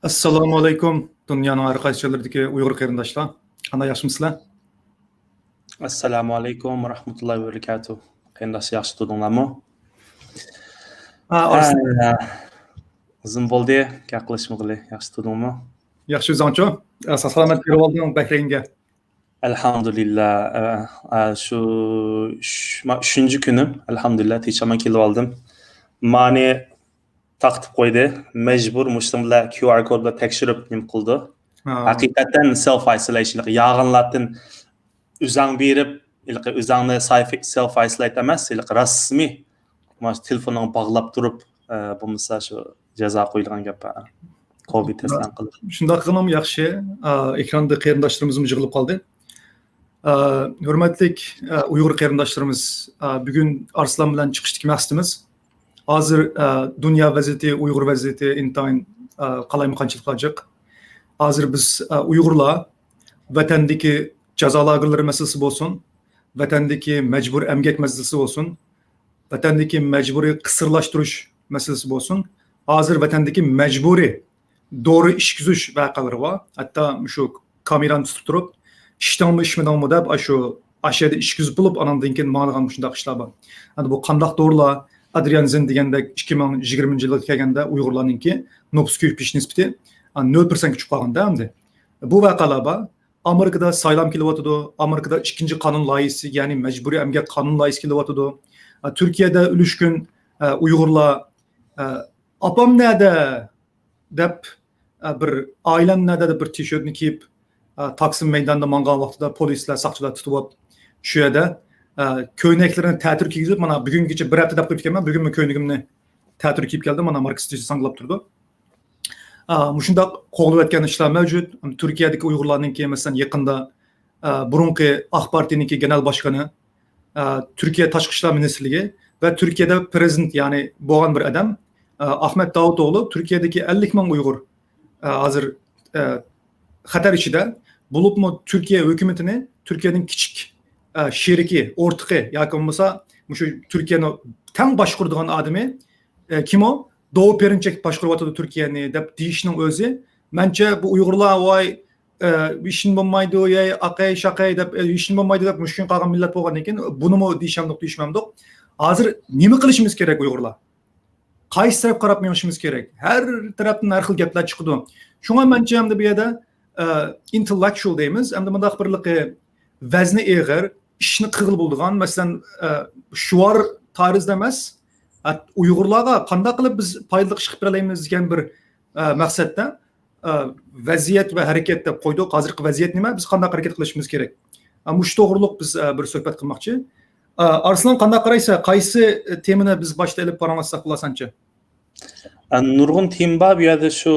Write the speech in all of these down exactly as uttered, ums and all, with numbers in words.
ئەسسالامۇ ئەلەيكۇم، دۇنيانىڭ ھەر قايسى جايلىرىدىكى ئۇيغۇر قېرىنداشلار. قانداق، ياخشىمۇسىلەر؟ ئەسسالامۇ ئەلەيكۇم ۋە رەھمەتۇللاھى ۋە بەرىكاتۇھ. قېرىنداش، ياخشى تۇردۇڭلارمۇ؟ ھە، ئارسلان. ھە، ئۇزۇن بولدى گەپ قىلىشمىغىلى. ياخشى تۇردۇڭمۇ؟ ياخشى، ئۆزۈڭچۇ؟ ساق سالامەت كىرىۋالدىڭ بەھرەينگە. ئەلھەمدۇلىللا. ئە، ئە، شۇ ئۈچ-، ما-، ئۈچىنچى كۈنۈم. ئەلھەمدۇلىللا، تىنچ-ئامان كېلىۋالدىم. مانى تارقىتىپ قويدى. مەجبۇر مۇشۇنىڭ بىلەن كيۇ ئار كود بىلەن تەكشۈرۈپ نېمە قىلدى. ھەقىقەتەن سېلف ئايسولېيشن، يالغانلاردىن ئۆزۈڭ بېرىپ، ھېلىقى ئۆزۈڭنى سايف-، سېلف ئايسولېيت ئەمەس، ھېلىقى رەسمىي مانا تېلېفونۇڭ باغلاپ تۇرۇپ، ئە، بولمىسا شۇ جازا قويىدىغان گەپ بار. كوۋىد تېستلارنى قىلىپ. شۇنداق قىلغىنىمۇ ياخشى. ئا، ئېكراندا قېرىنداشلىرىمىزمۇ يىغىلىپ قالدى. ئا، ھۆرمەتلىك، ئا، ئۇيغۇر قېرىنداشلىرىمىز، ئا، بۈگۈن ئارسلان بىلەن چىقىشتىكى مەقسىتىمىز، ھازىر، ئا، دۇنيا ۋەزىيىتى، ئۇيغۇر ۋەزىيىتى ئىنتايىن، ئا، قالايمىقانچىلىقلار جىق. ھازىر بىز، ئا، ئۇيغۇرلار ۋەتەندىكى جازا لاگېرلىرى مەسىلىسى بولسۇن، ۋەتەندىكى مەجبۇرىي ئەمگەك مەسىلىسى بولسۇن، ۋەتەندىكى مەجبۇرىي قىسىرلاشتۇرۇش مەسىلىسى بولسۇن، ھازىر ۋەتەندىكى مەجبۇرىي دورا ئىچكۈزۈش ۋەقەلىرى بار. ھەتتا مۇشۇ كامېرانى تۇتۇپ تۇرۇپ، ئىچتىڭمۇ، ئىچمىدىڭمۇ دەپ، ئاشۇ، ئاشۇ يەردە ئىچكۈزۈپ بولۇپ، ئاناندىن كېيىن ماڭىدىغان مۇشۇنداق ئىشلار بار. ئەمدى بۇ قانداق دورىلار؟ ئادرىيانزىن دېگەندەك، ئىككى مىڭ يىگىرمىنچى يىلغا كەلگەندە ئۇيغۇرلارنىڭكى نوپۇس كۆپىيىش نىسبىتى، ئا، نۆل پىرسەنتكە چۈشۈپ قالغاندا ئەمدى. بۇ ۋەقەلەر بار. ئامېرىكىدا سايلام كېلىۋاتىدۇ. ئامېرىكىدا ئىككىنچى قانۇن لايىھىسى، يەنى مەجبۇرىي ئەمگەك قانۇن لايىھىسى كېلىۋاتىدۇ. ئا، تۈركىيەدە ئۈلۈشكۈن، ئا، ئۇيغۇرلار، ئا، «ئاپام نەدە؟» دەپ، ئا، بىر «ئائىلەم نەدە؟» دەپ بىر تىشېرتنى كىيىپ، ئا، تاكسىم مەيدانىدا ماڭغان ۋاقتىدا پولىسلار، ساقچىلار تۇتۇۋاپ، شۇ يەردە، ئا، كۆينەكلىرىنى تەتۈر كىيگۈزۈپ، مانا بۈگۈنگىچە بىر ھەپتە دەپ قويۇپ كەلمەن، بۈگۈنمۇ كۆينىكىمنى تەتۈر كىيىپ كەلدىم، مانا ماركسىست ساڭگىلاپ تۇرىدۇ. ئا، مۇشۇنداق قوغلىۋەتكەن ئىشلار مەۋجۇت. تۈركىيەدىكى ئۇيغۇرلارنىڭكى، مەسىلەن، يېقىندا، ئا، بۇرۇنقى ئاق پارتىيىنىڭكى گېنېرال باشقىنى، ئا، تۈركىيە تاشقى ئىشلار مىنىستىرلىكى ۋە تۈركىيەدە پىرېزىدېنت، يەنى بولغان بىر ئادەم، ئا، ئاخمەت داۋۇتئوغلۇ تۈركىيەدىكى ئەللىك مىڭ ئۇيغۇر، ئا، ھازىر، ئا، خەتەر ئىچىدە، بولۇپمۇ تۈركىيە ھۆكۈمىتىنى، تۈركىيەنىڭ كىچىك، ئا، شېرىكى، ئورتىقى ياكى بولمىسا مۇشۇ تۈركىيەنى تەڭ باشقۇرىدىغان ئادىمى، ئە، كىم ئۇ؟ دوۋا پېرىنچەك باشقۇرۇۋاتىدۇ تۈركىيەنى دەپ دېيىشنىڭ ئۆزى، مەنچە بۇ ئۇيغۇرلار، ۋاي، ئە، ھېچنېمە بولمايدۇ، يەي، ئاقەي، شاقەي دەپ، ئە، ھېچنېمە بولمايدۇ دەپ مۇشۇ كۈن قالغان مىللەت بولغاندىن كېيىن بۇنىمۇ دېيىشەمدۇق، دېيىشمەمدۇق. ھازىر نېمە قىلىشىمىز كېرەك ئۇيغۇرلار؟ قايسى تەرەپكە قاراپ مېڭىشىمىز كېرەك؟ ھەر تەرەپتىن ھەر خىل گەپلەر چىقىدۇ. شۇڭا مەنچە ئەمدى بۇ يەردە، ئە، ئىنتېللېكچۇئال دەيمىز، ئەمدى مۇنداق بىرلىقى ۋەزنى ئېغىر، ئىشنى قىلغىلى بولىدىغان، مەسىلەن، ئە، شوئار تارىزدا ئەمەس، ئە، ئۇيغۇرلارغا قانداق قىلىپ بىز پايدىلىق ئىش قىلىپ بېرەلەيمىز دېگەن بىر، ئە، مەقسەتتە، ئە، ۋەزىيەت ۋە ھەرىكەت دەپ قويدۇق. ھازىرقى ۋەزىيەت نېمە؟ بىز قانداق ھەرىكەت قىلىشىمىز كېرەك؟ ئە، مۇشۇ توغرۇلۇق بىز، ئە، بىر سۆھبەت قىلماقچى. ئە، ئارسلان، قانداق قارايسەن؟ قايسى تېمىنى بىز باشتا ئېلىپ پاراڭلاشساق بولار سەنچە؟ ئە، نۇرغۇن تېما بار بۇ يەردە. شۇ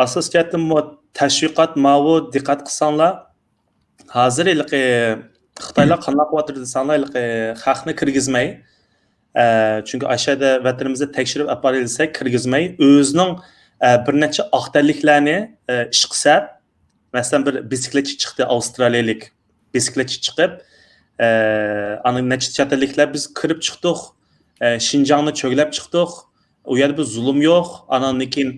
ئاساسىي جەھەتتىن بۇ تەشۋىقات ماۋۇ، دىققەت قىلساڭلار، ھازىر ھېلىقى خىتايلار قانداق قىلىۋاتىدۇ دېسەڭلار، ھېلىقى خەقنى كىرگۈزمەي، ئە، چۈنكى ئاشۇ يەردە ۋەتىنىمىزدە تەكشۈرۈپ ئەپ بارىلىسەك كىرگۈزمەي، ئۆزىنىڭ، ئە، بىر نەچچە ئاق تەنلىكلەرنى، ئە، ئىشقا سەپ، مەسىلەن، بىر بىسىكلەتچى چىقتى، ئاۋسترالىيەلىك بىسىكلەتچى چىقىپ، ئە، ئاندىن نەچچە چەت ئەللىكلەر بىز كىرىپ چىقتۇق، ئە، شىنجاڭنى چۆگىلەپ چىقتۇق، ئۇ يەردە بىر زۇلۇم يوق، ئاناندىن كېيىن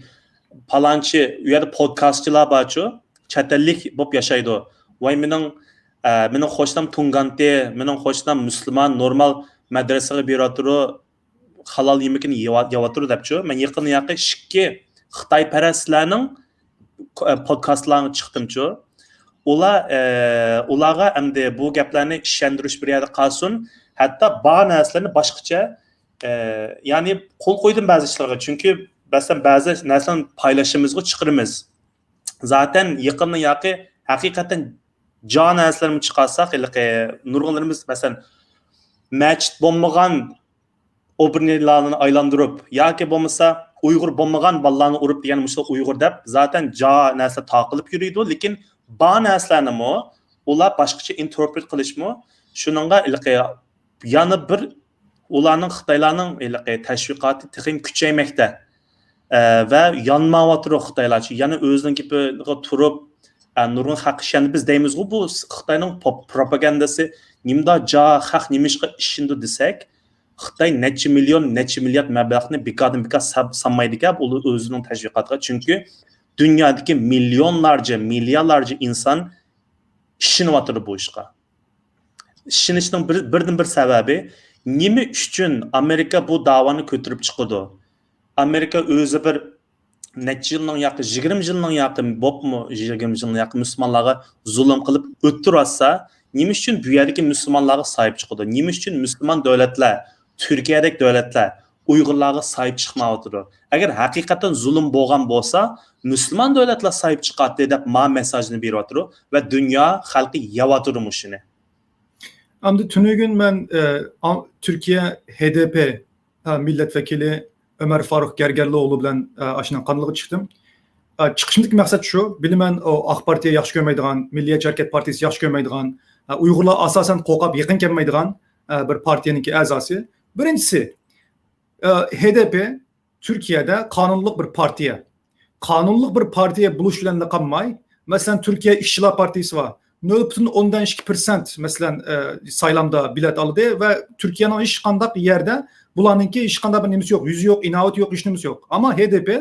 پالانچى، ئۇ يەردە پودكاستچىلار بارچۇ، چەت ئەللىك بولۇپ ياشايدۇ. ۋاي مېنىڭ، ئە، مېنىڭ قوشنام تۇڭگانتى، مېنىڭ قوشنام مۇسۇلمان، نورمال مەدرەسىگە بېرىۋاتىدۇ، ھالال يېمىكىنى يېۋا-، يەۋاتىدۇ دەپچۇ. مەن يېقىندا ياقى ئىككى خىتايپەرەسلەرنىڭ، ئە، پودكاستلارغا چىقتىمچۇ. ئۇلار، ئە، ئۇلارغا ئەمدى بۇ گەپلەرنى ئىشەندۈرۈش بىر يەردە قالسۇن، ھەتتا بار نەرسىلەرنى باشقىچە، ئە، يەنى قول قويدۇم بەزى ئىشلارغا، چۈنكى مەسىلەن بەزى نەرسىلەرنى پايلىشىمىزغا چىقىرىمىز. زاتەن يېقىندا ياقى ھەقىقەتەن جا نەرسىلەرنى چىقارساق، ھېلىقى نۇرغۇنلىرىمىز، مەسىلەن، مەچىت بولمىغان ئوبرىنىلارنى ئايلاندۇرۇپ ياكى بولمىسا ئۇيغۇر بولمىغان بالىلارنى ئۇرۇپ دېگەن مۇشۇ ئۇيغۇر دەپ زاتەن جا نەرسە تاقىلىپ يۈرىدۇ، لېكىن بار نەرسىلەرنىمۇ ئۇلار باشقىچە ئىنتېرپرېت قىلىشمۇ شۇنىڭغا ھېلىقى يەنە بىر ئۇلارنىڭ، خىتايلارنىڭ ھېلىقى تەشۋىقاتى تېخىمۇ كۈچەيمەكتە. ئە، ۋە يانمايۋاتىدۇ خىتايلارچۇ. يەنە ئۆزىنىڭ گېپىگە تۇرۇپ، ئە، نۇرغۇن خەق ئىشەندى. بىز دەيمىزغۇ، بۇ خىتاينىڭ پوپ-، پروپاگاندىسى نېمىدا جا، خەق نېمىشقا ئىشىنىدۇ دېسەك، خىتاي نەچچە مىليون، نەچچە مىليارد مەبلەغنى بىكاردىن بىكار سالمايدىكەن ئۆزىنىڭ تەشۋىقاتىغا. چۈنكى دۇنيادىكى مىليونلارچە، مىليارلارچە ئىنسان ئىشىنىۋاتىدۇ بۇ ئىشقا. ئىشىنىشنىڭ بىر، بىردىن بىر سەۋەبى، نېمە ئۈچۈن ئامېرىكا بۇ داۋانى كۆتۈرۈپ چىقىدۇ؟ ئامېرىكا ئۆزى بىر نەچچە يىلنىڭ ياقى، يىگىرمە يىلنىڭ ياقى، بوپمۇ يىگىرمە يىلنىڭ ياقى مۇسۇلمانلارغا زۇلۇم قىلىپ ئۆلتۈرۈۋاتسا، نېمە ئۈچۈن بۇ يەردىكى مۇسۇلمانلارغا ساھىب چىقىدۇ؟ نېمە ئۈچۈن مۇسۇلمان دۆلەتلەر، تۈركىيەدەك دۆلەتلەر ئۇيغۇرلارغا ساھىب چىقمايۋاتىدۇ؟ ئەگەر ھەقىقەتەن زۇلۇم بولغان بولسا، مۇسۇلمان دۆلەتلەر ساھىب چىقاتتى دەپ ما مېساژنى بېرىۋاتىدۇ ۋە دۇنيا خەلقى يەۋاتىدۇ مۇشۇنى. ئەمدى تۈنۈگۈن مەن، ئە، ئا-، تۈركىيە ھې دې پې، ئە، مىللەت ۋەكىلى ئۆمەر فاروق گەرگەرلىئوغلۇ بىلەن، ئە، ئاشۇنىڭ قانىلىغا چىقتىم. ئە، چىقىشىمدىكى مەقسەت شۇ، بىلىمەن، ئۇ ئاق پارتىيە ياخشى كۆرمەيدىغان، مىللىيەتچى ھەرىكەت پارتىيىسى ياخشى كۆرمەيدىغان، ئە، ئۇيغۇرلار ئاساسەن قورقاپ يېقىن كەلمەيدىغان، ئە، بىر پارتىيەنىڭكى ئەزاسى. بىرىنچىسى، ئە، ھې دې پې تۈركىيەدە قانۇنلۇق بىر پارتىيە. قانۇنلۇق بىر پارتىيە بولۇش بىلەنلا قالماي، مەسىلەن، تۈركىيە ئىشچىلار پارتىيىسى بار. نۆل پۈتۈن ئوندىن ئىككى پىرسەنت، مەسىلەن، ئە، سايلامدا بېلەت ئالدى ۋە تۈركىيەنىڭ ھېچقانداق يەردە بۇلارنىڭكى ھېچقانداق بىر نېمىسى يوق، يۈزى يوق، ئىناۋىتى يوق، ھېچ نېمىسى يوق. ئەمما ھې دې پې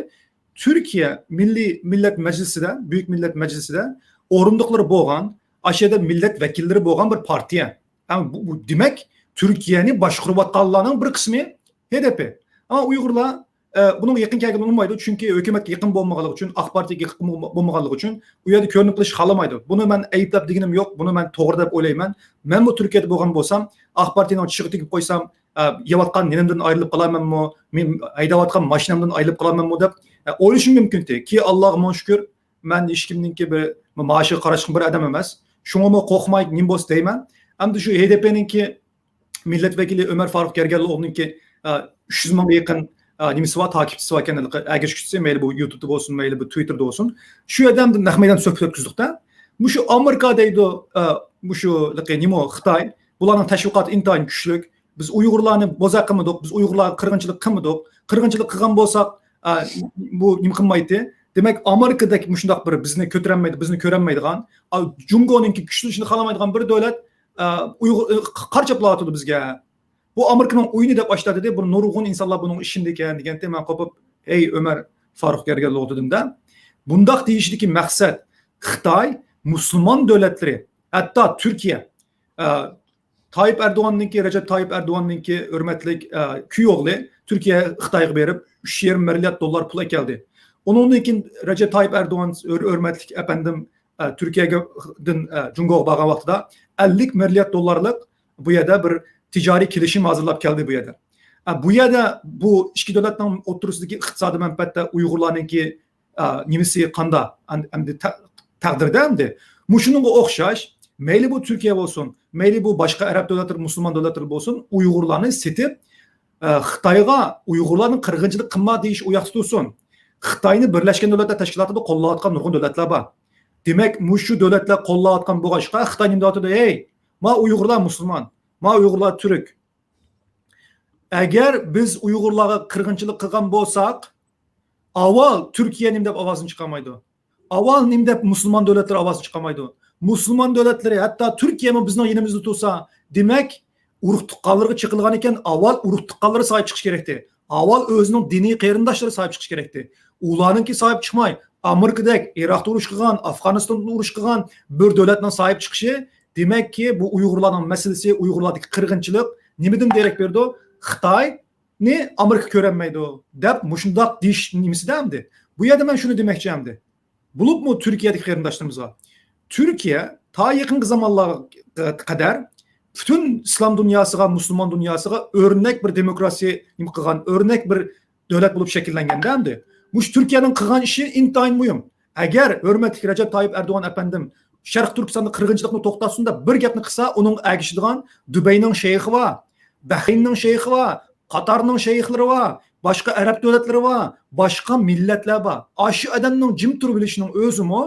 تۈركىيە مىللىي مىللەت مەجلىسىدە، بۈيۈك مىللەت مەجلىسىدە ئورۇندۇقلىرى بولغان، ئاشۇ يەردە مىللەت ۋەكىللىرى بولغان بىر پارتىيە. ئەمما بۇ، بۇ دېمەك، تۈركىيەنى باشقۇرۇۋاتقانلارنىڭ بىر قىسمى ھې دې پې. ئەمما ئۇيغۇرلار، ئە، بۇنىڭغا يېقىن كەلگىلى ئۇنىمايدۇ، چۈنكى ھۆكۈمەتكە يېقىن بولمىغانلىقى ئۈچۈن، ئاق پارتىيەگە يېقىن بولمىغانلىقى ئۈچۈن ئۇ يەردە كۆرۈنۈپ قېلىشنى خالىمايدۇ. بۇنى مەن ئەيىبلەپ دېگىنىم يوق، بۇنى مەن توغرا دەپ ئويلايمەن. مەنمۇ تۈركىيەدە بولغان بولسام، ئاق پارتىيەنىڭ چىشىغا تېگىپ قويسام، ئە، يەۋاتقان نېنىمدىن ئايرىلىپ قالارمەنمۇ، مەن ھەيدەۋاتقان ماشىنامدىن ئايرىلىپ قالارمەنمۇ دەپ، ئە، ئويلىشىم مۇمكىنتى. كېيىن، ئاللاغا مىڭ شۈكۈر، مەن ھېچكىمنىڭكى بىر مائاشىغا قاراشقان بىر ئادەم ئەمەس. شۇڭىمۇ قورقماي نېمە بولسا دەيمەن. ئەمدى شۇ ھې دې پېنىڭكى مىللەت ۋەكىلى ئۆمەر فاروق گەرگەرلىئوغلۇنىڭكى، ئە، ئۈچ يۈز مىڭغا يېقىن، ئە، نېمىسى بار، تاكىپچىسى بار ئىكەن، ئەگەشكۈچىسى، مەيلى بۇ يۇتۇبتا بولسۇن، مەيلى بۇ تۋىتتېردا بولسۇن. شۇ يەردە ئەمدى نەق مەيدان سۆھبەت ئۆتكۈزدۇق-تە. مۇشۇ ئامېرىكا دەيدۇ، ئە، مۇشۇ نېمە، خىتاي، بۇلارنىڭ تەشۋىقاتى ئىنتايىن كۈچلۈك. بىز ئۇيغۇرلارنى بوزەك قىلمىدۇق، بىز ئۇيغۇرلارغا قىرغىنچىلىق قىلمىدۇق. قىرغىنچىلىق قىلغان بولساق، ئە، بۇ نېمە قىلمايتتى؟ دېمەك، ئامېرىكىدەك مۇشۇنداق بىر بىزنى كۆتۈرەلمەيدۇ، بىزنى كۆرەلمەيدىغان، ئا، جۇڭگونىڭكى كۈچلىنىشىنى خالىمايدىغان بىر دۆلەت، ئە، ئۇيغۇر، ئە، قارشى چاپلاۋاتىدۇ بىزگە. بۇ ئامېرىكىنىڭ ئويۇنى دەپ ئاشتا دېدى. بۇ نۇرغۇن ئىنسانلار بۇنىڭغا ئىشىنىدىكەن دېگەنتى، مەن قوپۇپ، ھەي، ئۆمەر فاروق گەرگەرلىئوغلۇ دېدىم-دە. بۇنداق دېيىشىدىكى مەقسەت، خىتاي مۇسۇلمان دۆلەتلىرى، ھەتتا تۈركىيە، ئە، تايىپ ئەردوغاننىڭكى، رەجەپ تايىپ ئەردوغاننىڭكى ھۆرمەتلىك، ئە، كۈيئوغلى تۈركىيە خىتايغا بېرىپ، ئۈچ يېرىم مىليارد دوللار پۇل ئەكەلدى. ئۇنىڭدىن كېيىن رەجەپ تايىپ ئەردوغان ھۆر-، ھۆرمەتلىك ئەپەندىم، ئە، تۈركىيەگە، دىن، ئە، جۇڭگوغا بارغان ۋاقتىدا ئەللىك مىليارد دوللارلىق بۇ يەردە بىر تىجارىي كېلىشىم ھازىرلاپ كەلدى بۇ يەردە. ئە، بۇ يەردە بۇ ئىككى دۆلەتنىڭ ئوتتۇرىسىدىكى ئىقتىسادىي مەنپەئەتتە ئۇيغۇرلارنىڭكى ئا، نېمىسى قاندا؟ ئەم-، ئەمدى تە-، تەقدىردە ئەمدى. مۇشۇنىڭغا ئوخشاش، مەيلى بۇ تۈركىيە بولسۇن، مەيلى بۇ باشقا ئەرەب دۆلەتلىرى، مۇسۇلمان دۆلەتلىرى بولسۇن، ئۇيغۇرلارنى سېتىپ، ئە، خىتايغا ئۇيغۇرلارنى قىرغىنچىلىق قىلما دېيىش ئۇ ياقتا تۇرسۇن. خىتاينى بىرلەشكەن دۆلەتلەر تەشكىلاتىدا قوللاۋاتقان نۇرغۇن دۆلەتلەر بار. دېمەك، مۇشۇ دۆلەتلەر قوللاۋاتقان بولغاچقا، خىتاي نېمە دەۋاتىدۇ؟ ھەي، ما ئۇيغۇرلار مۇسۇلمان، ما ئۇيغۇرلار تۈرك. ئەگەر بىز ئۇيغۇرلارغا قىرغىنچىلىق قىلغان بولساق، ئاۋۋال تۈركىيە نېمە دەپ ئاۋازىنى چىقارمايدۇ؟ ئاۋۋال نېمە دەپ مۇسۇلمان دۆلەتلىرى ئاۋازىنى چىقارمايدۇ؟ مۇسۇلمان دۆلەتلىرى، ھەتتا تۈركىيەمۇ بىزنىڭ يېنىمىزدا تۇرسا، دېمەك، ئۇرۇق تۇغقانلىرىغا چېقىلغان ئىكەن، ئاۋۋال ئۇرۇق تۇغقانلىرى ساھىب چىقىشى كېرەكتى. ئاۋۋال ئۆزىنىڭ دىنىي قېرىنداشلىرى ساھىب چىقىشى كېرەكتى. ئۇلارنىڭكى ساھىب چىقماي، ئامېرىكىدەك ئىراقتا ئۇرۇش قىلغان، ئافغانىستاندا ئۇرۇش قىلغان بىر دۆلەتنىڭ ساھىب چىقىشى، دېمەككى، بۇ ئۇيغۇرلارنىڭ مەسىلىسى، ئۇيغۇرلاردىكى قىرغىنچىلىق نېمىدىن دېرەك بېرىدۇ؟ خىتاينى ئامېرىكا كۆرەلمەيدۇ، دەپ مۇشۇنداق دېيىش نېمىسىدە ئەمدى. بۇ يەردە مەن شۇنى دېمەكچى ئەمدى. بولۇپمۇ تۈركىيەدىكى قېرىنداشلىرىمىزغا. تۈركىيە تا يېقىنقى زامانلارغا قەدەر پۈتۈن ئىسلام دۇنياسىغا، مۇسۇلمان دۇنياسىغا ئۆرنەك بىر دېموكراتىيە نېمە قىلغان، ئۆرنەك بىر دۆلەت بولۇپ شەكىللەنگەندە ئەمدى. مۇشۇ تۈركىيەنىڭ قىلغان ئىشى ئىنتايىن مۇھىم. ئەگەر ھۆرمەتلىك رەجەپ تايىپ ئەردوغان ئەپەندىم شەرقىي تۈركىستاندا قىرغىنچىلىقنى توختاتسۇن دەپ بىر گەپنى قىلسا، ئۇنىڭ ئەگىشىدىغان دۇبەينىڭ شەيخى بار، بەھرەيننىڭ شەيخى بار، قاتارنىڭ شەيخلىرى بار، باشقا ئەرەب دۆلەتلىرى بار، باشقا مىللەتلەر بار. ئاشۇ ئادەمنىڭ جىم تۇرۇۋېلىشىنىڭ ئۆزىمۇ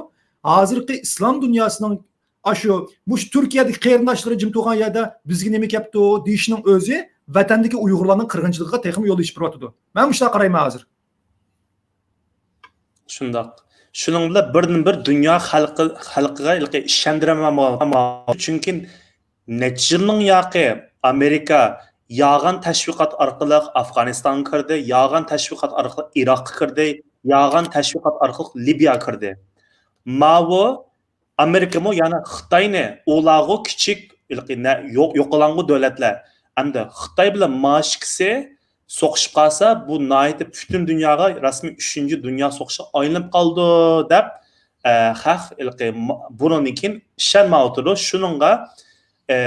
ھازىرقى ئىسلام دۇنياسىنىڭ ئاشۇ، مۇشۇ تۈركىيەدىكى قېرىنداشلىرى جىم تۇرغان يەردە بىزگە نېمە كەپتۇ دېيىشىنىڭ ئۆزى ۋەتەندىكى ئۇيغۇرلارنىڭ قىرغىنچىلىقىغا تېخىمۇ يول ئېچىپ بېرىۋاتىدۇ. مەن مۇشۇنداق قارايمەن ھازىر. شۇنداق. شۇنىڭ بىلەن بىردىن بىر دۇنيا خەلقى، خەلقىگە ھېلىقى ئىشەندۈرەلمەي، چۈنكى نەچچە يىلنىڭ ياقى ئامېرىكا يالغان تەشۋىقات ئارقىلىق ئافغانىستانغا كىردى، يالغان تەشۋىقات ئارقىلىق ئىراققا كىردى، يالغان تەشۋىقات ئارقىلىق لىبىيەگە كىردى. ماۋۇ ئامېرىكىمۇ يەنە خىتاينى ئۇلارغۇ كىچىك، ھېلىقى نە-، يوق-، يوقىلاڭغۇ دۆلەتلەر. ئەمدى خىتاي بىلەن ماشكىسى سوقۇشۇپ قالسا، بۇ ناھايىتى پۈتۈن دۇنياغا رەسمىي ئۈچىنچى دۇنيا سوقۇشىغا ئايلىنىپ قالىدۇ، دەپ، ئە، خەق ھېلىقى ما-، بۇرۇندىن كېيىن ئىشەنمەيۋاتىدۇ. شۇنىڭغا، ئە،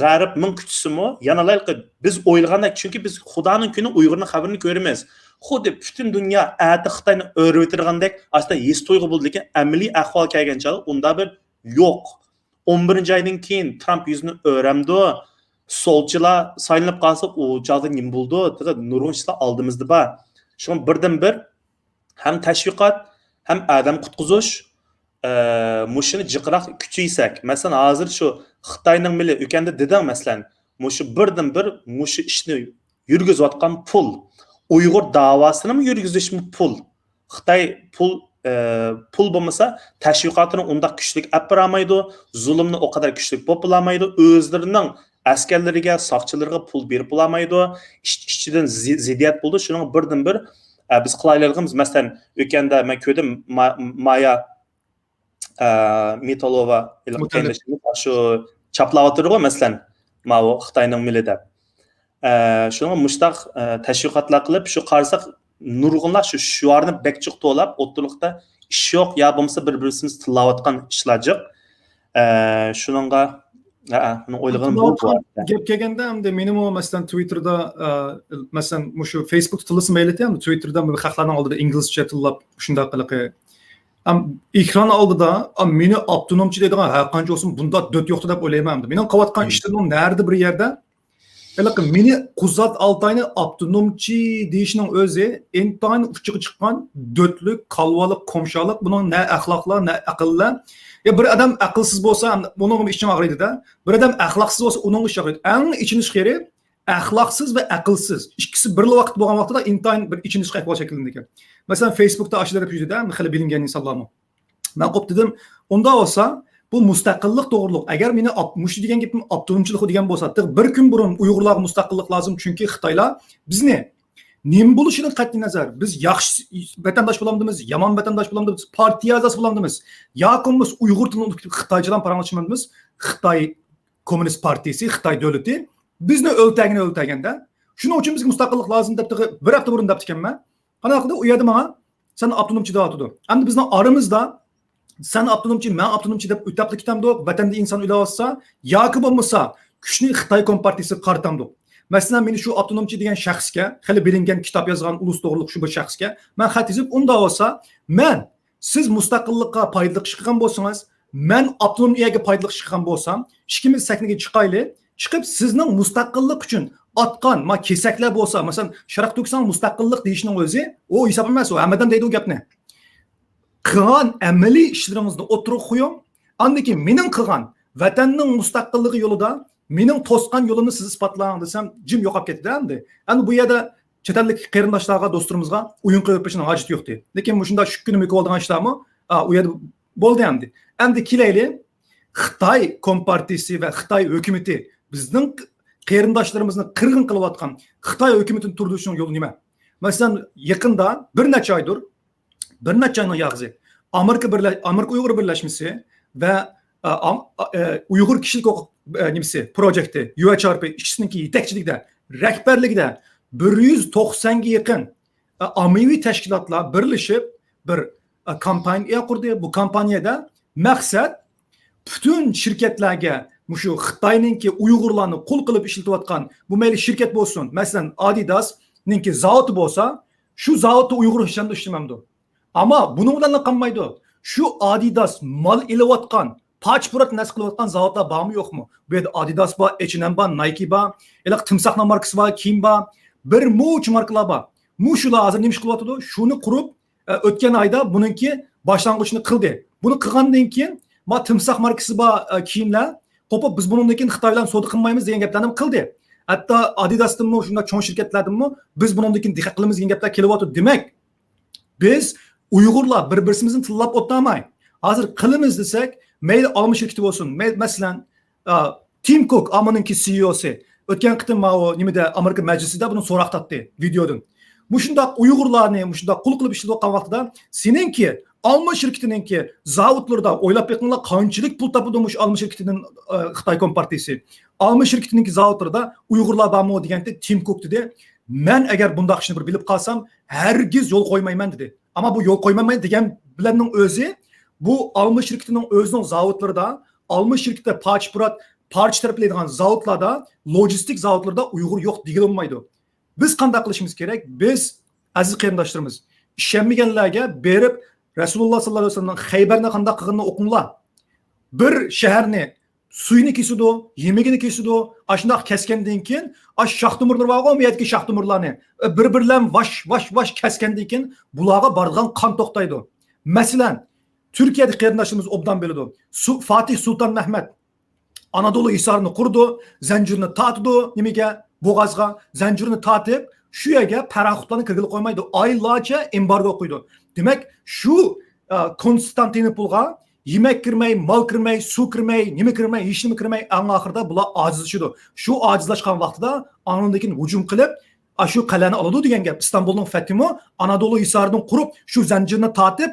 غەرب مىڭ كۈتسىمۇ، يەنىلا ھېلىقى بىز ئويلىغاندەك، چۈنكى بىز خۇدانىڭ كۈنى ئۇيغۇرنىڭ خەۋىرىنى كۆرىمىز. خۇددى پۈتۈن دۇنيا ئەتە خىتاينى ئۆرۈۋېتىدىغاندەك ئاستا ھېس تۇيغۇ بولىدۇ، لېكىن ئەمەلىي ئەھۋال كەلگەن چاغدا ئۇندا بىر يوق. ئون بىرىنچى ئايدىن كېيىن ترامپ يۈزىنى ئۆرەمدۇ، سولچىلار سايلىنىپ قالسا، ئۇ چاغدا نېمە بولىدۇ؟ تېخى نۇرغۇن ئىشلار ئالدىمىزدا بار. شۇڭا بىردىنبىر ھەم تەشۋىقات، ھەم ئادەم قۇتقۇزۇش، ئە، مۇشۇنى جىقراق كۈچەيسەك. مەسىلەن، ھازىر شۇ خىتاينىڭ مېلى ئۆكەندە دېدىڭ، مەسىلەن، مۇشۇ بىردىنبىر مۇشۇ ئىشنى يۈرگۈزۈۋاتقان پۇل. ئۇيغۇر داۋاسىنىمۇ يۈرگۈزۈشمۇ پۇل. خىتاي پۇل، ئە، پۇل بولمىسا، تەشۋىقاتىنى ئۇنداق كۈچلۈك ئەپ بارالمايدۇ، زۇلۇمنى ئۇ قەدەر كۈچلۈك بولۇپ بولالمايدۇ، ئۆزلىرىنىڭ ئەسكەرلىرىگە، ساقچىلىرىغا پۇل بېرىپ بولالمايدۇ، ئىچ-، ئىچىدىن زى-، زىددىيەت بولىدۇ. شۇنىڭ بىردىنبىر، ئە، بىز قىلالايدىغىنىمىز، مەسىلەن، ئۆتكەندە مەن كۆردۈم، ما-، مايا ئە، مىتالوۋا ھېلىقى قېرىندىشىمىز شۇ چاپلاۋاتىدىغۇ، مەسىلەن، ماۋۇ خىتاينىڭ مېلى دەپ. ئە، شۇنىڭغا مۇشتاق، ئە، تەشۋىقاتلار قىلىپ، شۇ قارىساق، نۇرغۇنلار شۇ شوئارنى بەك جىق توۋلاپ، ئوتتۇرىلىقتا ئىش يوق، يا بولمىسا بىر-بىرسىمىز تىللاۋاتقان ئىشلار جىق. ئە، شۇنىڭغا، ھە، مېنىڭ ئويلىغىنىم بۇ، بۇ تىللاۋاتقان ھەقتە. گەپ كەلگەندە، ئەمدى مېنىمۇ، مەسىلەن، تىۋىتتېردا، ئە، مەسىلەن، مۇشۇ فېيسبۇكتا تىللىسا مەيلى، ئەمدى تىۋىتتېردا خەقلەرنىڭ ئالدىدا ئىنگلىزچە تىللاپ، شۇنداق قىلىقى ئەم، ئېكران ئالدىدا، ئا، مېنى ئاپتونومچى دەيدىغان ھەر قانچە بولسۇن، بۇنداق دۆت يوق دەپ ئويلايمەن ئەمدى. مېنىڭ قىلىۋاتقان ئىشلىرىمنىڭ نەدە بىر يەردە، ھېلىقى مېنى قۇزات ئالتاينى ئاپتونومچى دېيىشنىڭ ئۆزى ئىنتايىن ئۇچىغا چىققان دۆتلۈك، كالۋالىق، كومشالىق. بۇنىڭ نە ئەخلاقلار، نە ئەقىللەر. يا بىر ئادەم ئەقىلسىز بولسا، ئۇنىڭمۇ ئىچىڭ ئاغرىيدۇ-دە. بىر ئادەم ئەخلاقسىز بولسا، ئۇنىڭمۇ ئىچى ئاغرىيدۇ. ئەڭ ئېچىنىش يېرى، ئەخلاقسىز ۋە ئەقىلسىز ئىككىسى بىرلا ۋاقىتتا بولغان ۋاقتىدا ئىنتايىن بىر ئېچىنىشلىق ئەھۋال شەكىللىنىدىكەن. مەسىلەن، فېيسبۇكتا ئاشۇنداق دەپ يۈزىدە خېلى بىلىنگەن ئىنسانلارمۇ. مەن قوپ دېدىم، ئۇنداق بولسا، بۇ مۇستەقىللىق توغرۇلۇق، ئەگەر مېنى ئاپ-، مۇشۇ دېگەن گېپىم ئاپتونومچىلىق دېگەن بولسا، تېخى بىر كۈن بۇرۇن ئۇيغۇرلارغا مۇستەقىللىق لازىم، چۈنكى خىتايلار بىزنى نېمە بولۇشىدىن قەتئىي نەزەر، بىز ياخشى ۋەتەنداش بولامدىمىز، يامان ۋەتەنداش بولامدىمىز، پارتىيە ئەزاسى بولامدىمىز، ياكى بولمىسا ئۇيغۇر تىلىنى ئۇنتۇپ كېتىپ خىتايچىلارنى پاراڭلىشىمىز، خىتاي كوممۇنىست پارتىيىسى، خىتاي دۆلىتى بىزنى ئۆلتەرگىنى ئۆلتەرگەندە، شۇنىڭ ئۈچۈن بىزگە مۇستەقىللىق لازىم دەپ تېخى بىر ھەپتە بۇرۇن دەپتىكەنمەن. قانداق قىلدى؟ ئۇ يەردە ماڭا سەن ئاپتونومچى دەۋاتىدۇ. ئەمدى بىزنىڭ ئارىمىزدا سەن ئاپتونومچى، مەن ئاپتونومچى دەپ ئۆتەپلا كېتەمدۇق، ۋەتەندە ئىنسان ئۆلۈۋاتسا، ياكى بولمىسا كۈچنى خىتاي كومپارتىيىسىگە قارىتامدۇق. مەسىلەن، مېنى شۇ ئاپتونومچى دېگەن شەخسكە، خېلى بىلىنگەن كىتاب يازغان ئۇلۇس توغرۇلۇق شۇ بىر شەخسكە مەن خەت يېزىپ، ئۇنداق بولسا، مەن سىز مۇستەقىللىققا پايدىلىق ئىش قىلغان بولسىڭىز، مەن ئاپتونوم ئىيەگە پايدىلىق ئىش قىلغان بولسام، ئىككىمىز سەھنىگە چىقايلى، چىقىپ سىزنىڭ مۇستەقىللىق ئۈچۈن ئاتقان ما كېسەكلەر بولسا، مەسىلەن، شەرقىي تۈركىستان مۇستەقىللىق دېيىشنىڭ ئۆزى، ئۇ ھېساب ئەمەس، ئۇ ھەممە ئادەم دەيدۇ ئۇ گەپنى. قىلغان ئەمەلىي ئىشلىرىڭىزنى ئوتتۇرىغا قويۇڭ، ئاندىن كېيىن مېنىڭ قىلغان ۋەتەننىڭ مۇستەقىللىقى يولىدا مېنىڭ توسقان يولۇمنى سىز ئىسپاتلاڭ دېسەم، جىم يوقاپ كەتتى ئەمدى. ئەمدى بۇ يەردە چەت ئەللىك قېرىنداشلارغا، دوستلىرىمىزغا ئويۇن قىلىپ بېرىشنىڭ ھاجىتى يوقتى. لېكىن مۇشۇنداق شۇ كۈنى مۇكى بولىدىغان ئىشلارمۇ، ئا، ئۇ يەردە بولدى ئەمدى. ئەمدى كېلەيلى، خىتاي كومپارتىيىسى ۋە خىتاي ھۆكۈمىتى بىزنىڭ قېرىنداشلىرىمىزنى قىرغىن قىلىۋاتقان خىتاي ھۆكۈمىتىنى تۇردۇرۇشنىڭ يولى نېمە؟ مەسىلەن، يېقىندا بىر نەچچە ئايدۇر بىر نەچچە ئاينىڭ ياغىسى ئامېرىكا بىرلە-، ئامېرىكا ئۇيغۇر بىرلەشمىسى ۋە، ئە، ئام-، ئە، ئۇيغۇر كىشىلىك ھوقۇق، ئە، نېمىسى، پروجېكتى، يۇ ئېيچ ئار پى ئىككىسىنىڭكى يېتەكچىلىكىدە، رەھبەرلىكىدە بىر يۈز توقسانغا يېقىن، ئە، ئاممىۋى تەشكىلاتلار بىرلىشىپ بىر، ئە، كامپانىيە قۇردى. بۇ كامپانىيەدە مەقسەت پۈتۈن شىركەتلەرگە مۇشۇ خىتاينىڭكى ئۇيغۇرلارنى قۇل قىلىپ ئىشلىتىۋاتقان بۇ مەيلى شىركەت بولسۇن، مەسىلەن، ئادىداسنىڭكى زاۋۇتى بولسا، شۇ زاۋۇتتا ئۇيغۇر ھېچقانداق ئىشلىمەمدۇ. ئەمما بۇنىڭ بىلەنلا قالمايدۇ. شۇ ئادىداس مال ئېلىۋاتقان، پارچە-پۇرات نەرسە قىلىۋاتقان زاۋۇتلار بارمۇ يوقمۇ؟ بۇ يەردە ئادىداس بار، ئېچ ئېن ئېم بار، نايكى بار، ھېلىقى تىمساھنىڭ ماركىسى بار، كىيىم بار، بىر مۇنچە ماركىلار بار. مۇشۇلار ھازىر نېمە ئىش قىلىۋاتىدۇ؟ شۇنى قۇرۇپ، ئە، ئۆتكەن ئايدا بۇنىڭكى باشلانغۇچىنى قىلدى. بۇنى قىلغاندىن كېيىن، ما تىمساھ ماركىسى بار، ئە، كىيىملەر قوپۇپ، بىز بۇنىڭدىن كېيىن خىتاي بىلەن سودا قىلمايمىز دېگەن گەپلەرنى قىلدى. ھەتتا ئادىداستىنمۇ، شۇنداق چوڭ شىركەتلەردىنمۇ بىز بۇنىڭدىن كېيىن دىققەت قىلىمىز دېگەن گەپلەر كېلىۋاتىدۇ. دېمەك، بىز ئۇيغۇرلار بىر-بىرسىمىزنى تىللاپ ئولتۇرماي، ھازىر قىلىمىز دېسەك، مەيلى ئالما شىركىتى بولسۇن، مەي-، مەسىلەن، ئا، تىم كۇك، ئالمىنىڭكى سىئىئوسى، ئۆتكەن قېتىم ماۋۇ نېمىدە، ئامېرىكا مەجلىسىدە بۇنى سوراق تارتتى ۋىدېودىن. مۇشۇنداق ئۇيغۇرلارنى مۇشۇنداق قۇل قىلىپ ئىشلىتىۋاتقان ۋاقتىدا، سېنىڭكى ئالما شىركىتىنىڭكى زاۋۇتلىرىدا ئويلاپ بېقىڭلار، قانچىلىك پۇل تاپىدۇ مۇشۇ ئالما شىركىتىدىن، ئە، خىتاي كومپارتىيىسى. ئالما شىركىتىنىڭكى زاۋۇتلىرىدا ئۇيغۇرلار بارمۇ دېگەندە، تىم كۇك دېدى، مەن ئەگەر بۇنداق ئىشنى بىر بىلىپ قالسام، ھەرگىز يول قويمايمەن دېدى. ئەمما بۇ يول قويمايمەن دېگەن بىلەننىڭ ئۆزى، بۇ ئالما شىركىتىنىڭ ئۆزىنىڭ زاۋۇتلىرىدا، ئالما شىركىتى پارچە پۇرات، پارچە تەرەپلەيدىغان زاۋۇتلاردا لوجىستىك زاۋۇتلىرىدا ئۇيغۇر يوق دېگىلى بولمايدۇ. بىز قانداق قىلىشىمىز كېرەك؟ بىز، ئەزىز قېرىنداشلىرىمىز، ئىشەنمىگەنلەرگە بېرىپ، رەسۇلۇللا ساللاللاھۇ ئەلەيھى ۋەسەللەمنىڭ خەيبەرنى قانداق قىلغىنىنى ئوقۇڭلار. بىر شەھەرنى سۈيىنى كېسىدۇ، يېمىكىنى كېسىدۇ. ئاشۇنداق كەسكەندىن كېيىن، ئاش شاخ تومۇرلىرى بارغۇ، ئۇ يەردىكى شاخ تومۇرلارنى بىر-بىرلەپ ۋاش، ۋاش، ۋاش كەسكەندىن كېيىن، بۇلارغا بارىدىغان قان توختايدۇ. مەسىلەن، تۈركىيەدىكى قېرىنداشلىرىمىز ئوبدان بىلىدۇ. سۇ-، فاتىھ سۇلتان مەھمەت ئانادولۇ ھېسارىنى قۇرىدۇ، زەنجىرنى تارتىدۇ. نېمىگە؟ بوغازغا زەنجىرنى تارتىپ، شۇ يەرگە پاراخوتلارنى كىرگىلى قويمايدۇ. ئايلارچە ئېمبارگو قويىدۇ. دېمەك، شۇ، ئە، كونستانتىنوپولغا يېمەك كىرمەي، مال كىرمەي، سۇ كىرمەي، نېمە كىرمەي، ھېچنېمە كىرمەي، ئەڭ ئاخىرىدا بۇلار ئاجىزلىشىدۇ. شۇ ئاجىزلاشقان ۋاقتىدا ئانىڭدىن كېيىن ھۇجۇم قىلىپ، ئاشۇ قەلئەنى ئالىدۇ دېگەن گەپ. ئىستانبۇلنىڭ فەتھىمۇ ئانادولۇ ھېسارىدىن قۇرۇپ، شۇ زەنجىرنى تارتىپ،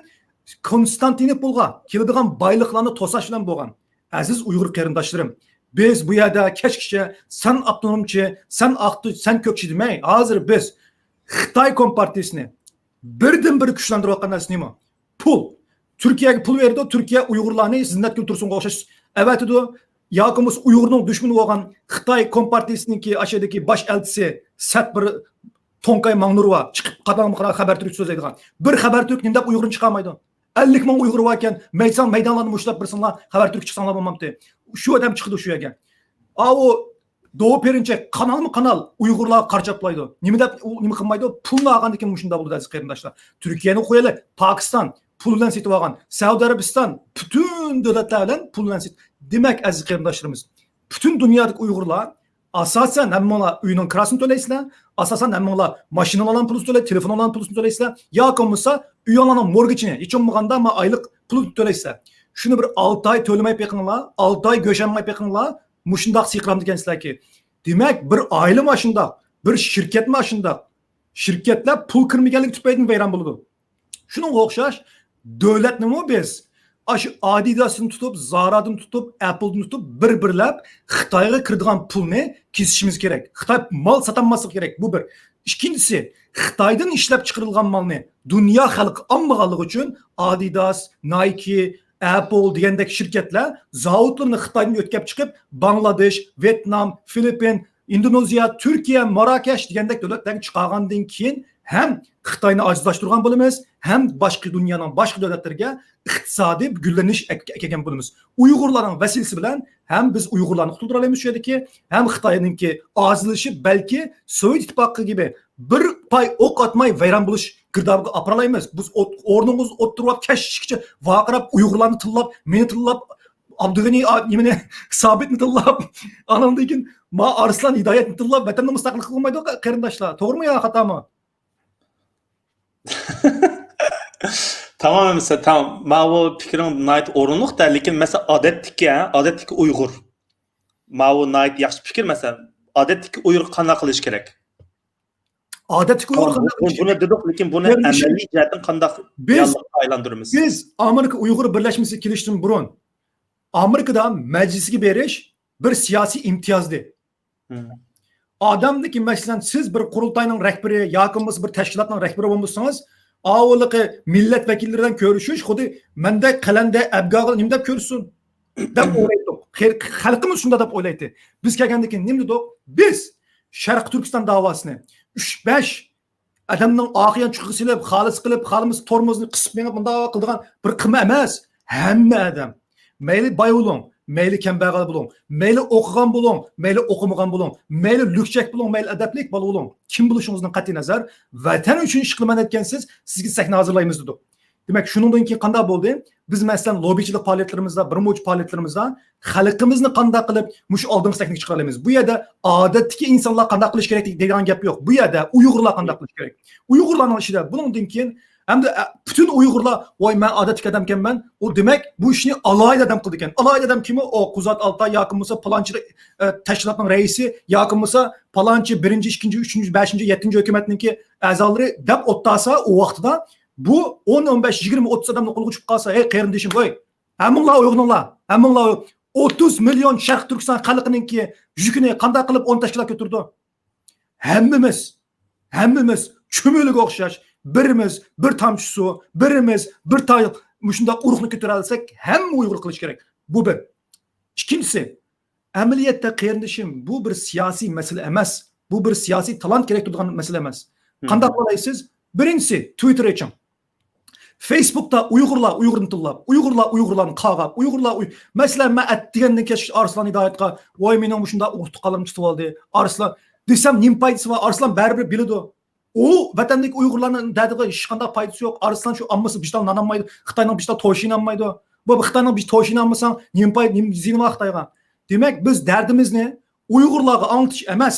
كونستانتىنوپولغا كېلىدىغان بايلىقلارنى توساش بىلەن بولغان. ئەزىز ئۇيغۇر قېرىنداشلىرىم، بىز بۇ يەردە كەچكىچە سەن ئاپتونومچى، سەن ئاقچى، سەن كۆكچى دېمەي، ھازىر بىز خىتاي كومپارتىيىسىنى بىردىنبىر كۈچلەندۈرۈۋاتقان نەرسە نېمە؟ پۇل. تۈركىيەگە پۇل بېرىدۇ، تۈركىيە ئۇيغۇرلارنى زىننەتگۈل تۇرسۇنغا ئوخشاش ئەۋەتىدۇ. ياكى بولمىسا ئۇيغۇرنىڭ دۈشمىنى بولغان خىتاي كومپارتىيىسىنىڭكى ئاشۇ يەردىكى باش ئەلچىسى سەت بىر توڭكاي ماڭنۇروا چىقىپ، قاتاڭ خەبەر تۈرك سۆزلەيدىغان. بىر خەبەر تۈرك نېمە دەپ ئۇيغۇرنى چىقارمايدۇ؟ ئەللىك مىڭ ئۇيغۇر باركەن، مەيدان، مەيدانلارنى مۇشتلاپ بىرسىڭلار، خەبەر تۈرك چىقساڭلار بولمامتى؟ شۇ ئادەم چىقىدۇ شۇ يەرگە. ئاۋۇ دوۋا پېرىنچەك قانالمۇ قانال ئۇيغۇرلارغا قارا چاپلايدۇ. نېمە دەپ ئۇ نېمە قىلمايدۇ؟ پۇلنى ئالغاندىن كېيىن مۇشۇنداق بولىدۇ، ئەزىز قېرىنداشلار. تۈركىيەنى قويايلى، پاكىستان پۇل بىلەن سېتىۋالغان، سەئۇدى ئەرەبىستان پۈتۈن دۆلەتلەر بىلەن پۇل بىلەن سېتىپ. دېمەك، ئەزىز قېرىنداشلىرىمىز، پۈتۈن دۇنيادىكى ئۇيغۇرلار ئاساسەن ھەممىڭلار ئۆينىڭ كىراسىنى تۆلەيسىلەر، ئاساسەن ھەممىڭلار ماشىنىلارنىڭ پۇلىنى تۆلەيسىلەر، تېلېفونلارنىڭ پۇلىنى تۆلەيسىلەر، ياكى بولمىسا ئۆيۈڭلارنىڭ مورگىچىنى، ھېچ بولمىغاندا ما ئايلىق پۇلىنى تۆلەيسىلەر. شۇنى بىر ئالتە ئاي تۆلىمەي بېقىڭلار، ئالتە ئاي گۆش ئالماي بېقىڭلار، مۇشۇنداق سىقىرامدىكەنسىلەركى. دېمەك، بىر ئائىلە ماشۇنداق، بىر شىركەت ماشۇنداق. شىركەتلەر پۇل كىرمىگەنلىكى تۈپەيلىدىن ۋەيران بولىدۇ. شۇنىڭغا ئوخشاش، دۆلەتنىمۇ بىز ئاشۇ ئادىداستىن تۇتۇپ، زارادىن تۇتۇپ، ئەپلدىن تۇتۇپ، بىر-بىرلەپ خىتايغا كىرىدىغان پۇلنى كېسىشىمىز كېرەك. خىتاي مال ساتالماسلىقى كېرەك. بۇ بىر. ئىككىنچىسى، خىتايدىن ئىشلەپ چىقىرىلغان مالنى دۇنيا خەلقى ئالمىغانلىقى ئۈچۈن ئادىداس، نايكى، ئەپل دېگەندەك شىركەتلەر زاۋۇتلىرىنى خىتايدىن يۆتكەپ چىقىپ، باڭلادېش، ۋيېتنام، فىلىپپىن، ئىندونېزىيە، تۈركىيە، ماراكەش دېگەندەك دۆلەتلەرگە چىقارغاندىن كېيىن ھەم خىتاينى ئاجىزلاشتۇرغان بولىمىز، ھەم باشقا دۇنيانىڭ باشقا دۆلەتلىرىگە ئىقتىسادىي گۈللىنىش ئەك-، ئەكەلگەن بولىمىز. ئۇيغۇرلارنىڭ ۋەسىلىسى بىلەن ھەم بىز ئۇيغۇرلارنى قۇتۇلدۇرالايمىز شۇ يەردىكى، ھەم خىتاينىڭكى ئاجىزلىشىپ، بەلكى سوۋېت ئىتتىپاقى كىبى بىر پاي ئوق ئاتماي ۋەيران بولۇش گىردابىغا ئاپىرالايمىز. بىز ئوت-، ئورنىڭىزدا ئولتۇرۇپ، كەچكىچە ۋارقىراپ، ئۇيغۇرلارنى تىللاپ، مېنى تىللاپ، ئابدۇغېنى، ئا-، نېمىنى، سابىتنى تىللاپ، ئانىڭدىن كېيىن ما ئارسلان ھىدايەتنى تىللاپ، ۋەتەننى مۇستەقىل قىلغىلى بولمايدۇ، قېرىنداشلار. توغرىمۇ يا خاتامۇ؟ تامام ئەمىسە، تامام. ماۋۇ پىكرىڭ ناھايىتى ئورۇنلۇق-دە، لېكىن مەسىلەن، ئادەتتىكى، ھە، ئادەتتىكى ئۇيغۇر. ماۋۇ ناھايىتى ياخشى پىكىر، مەسىلەن، ئادەتتىكى ئۇيغۇر قانداق قىلىش كېرەك؟ ئادەتتىكى ئۇيغۇر تامام، قانداق بۇ، قىلىش بۇنى كېرەك؟ دېدۇق، لېكىن بۇنى قېرىندىشىم، ئەمەلىي جەھەتتىن قانداق بىز، رېئاللىققا ئايلاندۇرىمىز؟ بىز ئامېرىكا ئۇيغۇر بىرلەشمىسىگە كېلىشتىن بۇرۇن، ئامېرىكىدا مەجلىسكە بېرىش بىر سىياسىي ئىمتىياز ئىدى. مم. ئادەمدىكى، مەسىلەن، سىز بىر قۇرۇلتاينىڭ رەھبىرى ياكى بولمىسا بىر تەشكىلاتنىڭ رەھبىرى بولمىسىڭىز، ئاۋۇلىقى مىللەت ۋەكىللىرى بىلەن كۆرۈشۈش خۇددى مەندەك قەلەندە ئەبگاغا نېمە دەپ كۆرسۇن دەپ ئويلايتتۇق. خەل-، خەلقىمىز شۇنداق دەپ ئويلايتتى. بىز كەلگەندىن كېيىن نېمە دېدۇق؟ بىز شەرقىي تۈركىستان داۋاسىنى ئۈچ، بەش ئادەمنىڭ ئارقىيان چۇقىغا سېلىپ، خالىس قىلىپ، خالىمىسا تورمۇزنى قىسىپ مېڭىپ، مۇنداق قىلىدىغان بىر قىلما ئەمەس. ھەممە ئادەم، مەيلى باي بولۇڭ، مەيلى كەمبەغەل بولۇڭ، مەيلى ئوقۇغان بولۇڭ، مەيلى ئوقۇمىغان بولۇڭ، مەيلى لۈكچەك بولۇڭ، مەيلى ئەدەپلىك بالا بولۇڭ، كىم بولۇشىڭىزدىن قەتئىينەزەر، ۋەتەن ئۈچۈن ئىش قىلىمەن ئېيتكەنسىز، سىزگە سەھنە ھازىرلايمىز دېدۇق. دېمەك، شۇنىڭدىن كېيىن قانداق بولدى؟ بىز، مەسىلەن، لوببىچىلىك پائالىيەتلىرىمىزدا، بىر مۇنچە پائالىيەتلىرىمىزدا خەلقىمىزنى قانداق قىلىپ مۇشۇ ئالدىنقى سەھنىگە چىقىرالايمىز؟ بۇ يەردە ئادەتتىكى ئىنسانلار قانداق قىلىش كېرەك دەيدىغان گەپ يوق. بۇ يەردە ئۇيغۇرلار قانداق قىلىش كېرەك؟ ئۇيغۇرلارنىڭ ئىچىدە بۇنىڭدىن كېيىن ھەمدە، ئە، پۈتۈن ئۇيغۇرلار، ۋاي، مەن ئادەتتىكى ئادەمكەنمەن، ئۇ دېمەك بۇ ئىشنى ئالاھىدە ئادەم قىلىدىكەن. ئالاھىدە ئادەم كىم ئۇ؟ ئۇ قۇزات ئالتاي ياكى بولمىسا پالانچى، ئە، تەشكىلاتنىڭ رەئىسى ياكى بولمىسا پالانچى بىرىنچى، ئىككىنچى، ئۈچىنچى، بەشىنچى، يەتتىنچى ھۆكۈمەتنىڭكى ئەزالىرى دەپ ئوتتاسا، ئۇ ۋاقتىدا بۇ ئون، ئون بەش، يىگىرمە، ئوتتۇز ئادەمنى قولغا چۈشۈپ قالسا، ھەي، قېرىندىشىم، ۋاي، ھەممىڭلار ئويغىنىڭلار، ھەممىڭلار ئوتتۇز مىليون شەرقىي تۈركىستان خەلقىنىڭكى يۈكىنى قانداق قىلىپ ئون تەشكىلات كۆتۈرىدۇ؟ ھەممىمىز، ھەممىمىز چۈمۈلىگە ئوخشاش، بىرىمىز بىر تامچە سۇ، بىرىمىز بىر تاي مۇشۇنداق ئۇرۇقنى كۆتۈرەلىسەك، ھەممە ئۇيغۇر قىلىشى كېرەك. بۇ بىر. ئىككىنچىسى، ئەمەلىيەتتە قېرىندىشىم، بۇ بىر سىياسىي مەسىلە ئەمەس. بۇ بىر سىياسىي تالانت كېرەك تۇرىدىغان مەسىلە ئەمەس. قانداق قىلالايسىز؟ بىرىنچىسى، تىۋىتتېر ئېچىڭ. فېيسبۇكتا ئۇيغۇرلار ئۇيغۇرنى تىللاپ، ئۇيغۇرلار ئۇيغۇرلارنى قاغاپ، ئۇيغۇرلار ئۇي-، مەسىلەن، مەن ئەتىگەندىن كەچكىچە ئارسلان ھىدايەتقا، ۋاي، مېنىڭ مۇشۇنداق ئۇرۇق تۇغقانلىرىم تۇتۇۋالدى، ئارسلان دېسەم، نېمە پايدىسى بار؟ ئارسلان بەرىبىر بىلىدۇ. ئۇ ۋەتەندىكى ئۇيغۇرلارنىڭ دەردىگە ھېچقانداق پايدىسى يوق. ئارسلان شۇ ئالمىسا بىشتال نان ئالمايدۇ، خىتاينىڭ بىشتال توشىنى ئالمايدۇ. بۇ خىتاينىڭ بىش توشىنى ئالمىساڭ، نېمە پايدا، نېمە زىيىنى بار خىتايغا؟ دېمەك، بىز دەردىمىزنى ئۇيغۇرلارغا ئاڭلىتىش ئەمەس،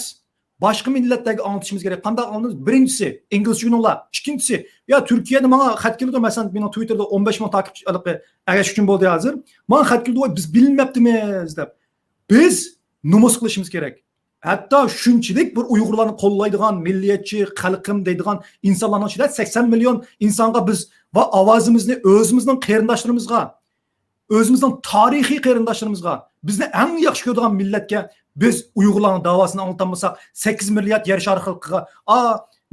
باشقا مىللەتلەرگە ئاڭلىتىشىمىز كېرەك. قانداق ئاڭلىتىمىز؟ بىرىنچىسى، ئىنگلىزچە ئۆگىنىڭلار. ئىككىنچىسى، يا تۈركىيەدە ماڭا خەت كېلىدۇ، مەسىلەن، مېنىڭ تىۋىتتېردا ئون بەش مىڭ تاكىپچى، ھېلىقى ئەگەشكۈچۈم بولدى ھازىر. ماڭا خەت كېلىدۇ، ۋاي، بىز بىلمەپتىمىز دەپ. بىز نومۇس قىلىشىمىز كېرەك. ھەتتا شۇنچىلىك بىر ئۇيغۇرلارنى قوللايدىغان، مىللىيەتچى، خەلقىم دەيدىغان ئىنسانلارنىڭ ئىچىدە سەكسەن مىليون ئىنسانغا بىز ۋە ئاۋازىمىزنى ئۆزىمىزنىڭ قېرىنداشلىرىمىزغا، ئۆزىمىزنىڭ تارىخىي قېرىنداشلىرىمىزغا، بىزنى ئەڭ ياخشى كۆرىدىغان مىللەتكە بىز ئۇيغۇرلارنىڭ داۋاسىنى ئاڭلىتالمىساق، سەككىز مىليارد يەر شارى خەلقىگە، ئا،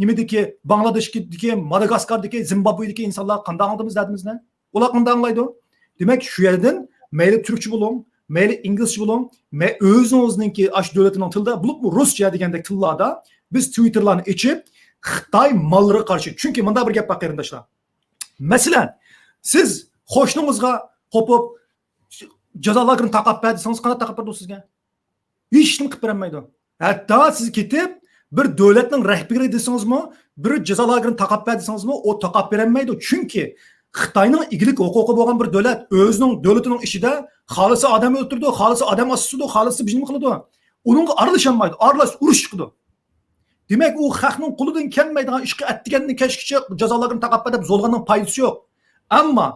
نېمىدىكى، باڭلادېشتىكى، ماداگاسكاردىكى، زىمبابۋېدىكى ئىنسانلارغا قانداق ئاڭلىتىمىز دەردىمىزنى؟ ئۇلار قانداق ئاڭلايدۇ؟ دېمەك، شۇ يەردىن مەيلى تۈركچە بولۇڭ، مەيلى ئىنگلىزچە بولۇڭ، مەي-، ئۆزىڭىزنىڭكى ئاشۇ دۆلىتىنىڭ تىلىدا، بولۇپمۇ رۇسچە دېگەندەك تىللاردا بىز تىۋىتتېرلارنى ئېچىپ، خىتاي ماللىرىغا قارشى. چۈنكى مۇنداق بىر گەپ بار، قېرىنداشلار. مەسىلەن، سىز قوشنىڭىزغا قوپۇپ، جازا لاگېرىنى تاقاپ بەر دېسىڭىز، قانداق تاقاپ بېرىدۇ سىزگە؟ ھېچنېمە قىلىپ بېرەلمەيدۇ. ھەتتا سىز كېتىپ، بىر دۆلەتنىڭ رەھبىرى دېسىڭىزمۇ، بىر جازا لاگېرىنى تاقاپ بەر دېسىڭىزمۇ، ئۇ تاقاپ بېرەلمەيدۇ. چۈنكى خىتاينىڭ ئىگىلىك ھوقۇقى بولغان بىر دۆلەت ئۆزىنىڭ دۆلىتىنىڭ ئىچىدە خالىسا ئادەم ئۆلتۈرىدۇ، خالىسا ئادەم ئاسىسىدۇ، خالىسا بىر نېمە قىلىدۇ. ئۇنىڭغا ئارىلىشالمايدۇ. ئارىلاشسا ئۇرۇش چىقىدۇ. دېمەك، ئۇ خەقنىڭ قولىدىن كەلمەيدىغان ئىشقا ئەتىگەندىن كەچكىچە جازا لاگېرىنى تاقاپ بەر دەپ زورلىغاننىڭ پايدىسى يوق. ئەمما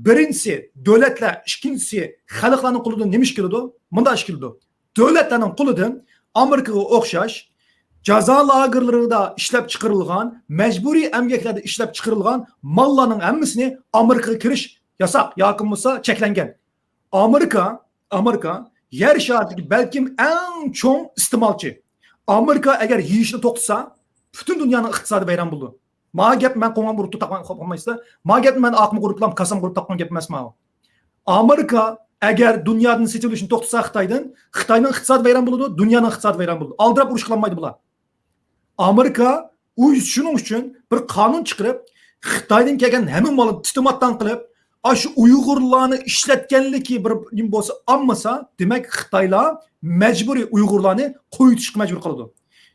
بىرىنچىسى دۆلەتلەر، ئىككىنچىسى خەلقلەرنىڭ قولىدىن نېمە ئىش كېلىدۇ؟ مۇنداق ئىش كېلىدۇ. دۆلەتلەرنىڭ قولىدىن ئامېرىكىغا ئوخشاش جازا لاگېرلىرىدا ئىشلەپ چىقىرىلغان، مەجبۇرىي ئەمگەكلەردە ئىشلەپ چىقىرىلغان ماللارنىڭ ھەممىسىنى ئامېرىكىغا كىرىش ياساق ياكى بولمىسا چەكلەنگەن. ئامېرىكا، ئامېرىكا يەر شارىدىكى بەلكىم ئەڭ چوڭ ئىستېمالچى. ئامېرىكا ئەگەر يېيىشنى توختىسا، پۈتۈن دۇنيانىڭ ئىقتىسادى ۋەيران بولىدۇ. ماڭا گەپ، مەن قوڭغان بۇرۇتتا تاقمايسىلەر. ماڭا گەپ، مەن ئاقما غۇرۇپلام، كاسام غۇرۇپ تاققان گەپ ئەمەس ماۋۇ. ئامېرىكا ئەگەر دۇنيادىن سېتىۋېلىشنى توختىسا خىتايدىن، خىتاينىڭ ئىقتىسادى ۋەيران بولىدۇ، دۇنيانىڭ ئىقتىسادى ۋەيران بولىدۇ. ئالدىراپ ئۇرۇش قىلالمايدۇ بۇلار. ئامېرىكا ئۇ شۇنىڭ ئۈچۈن بىر قانۇن چىقىرىپ، خىتايدىن كەلگەن ھەممە مالنى تىتىماتتان قىلىپ، ئاشۇ ئۇيغۇرلارنى ئىشلەتكەنلىكى بىر نېمە بولسا ئالمىسا، دېمەك، خىتايلار مەجبۇرىي ئۇيغۇرلارنى قويۇۋېتىشكە مەجبۇر قىلىدۇ.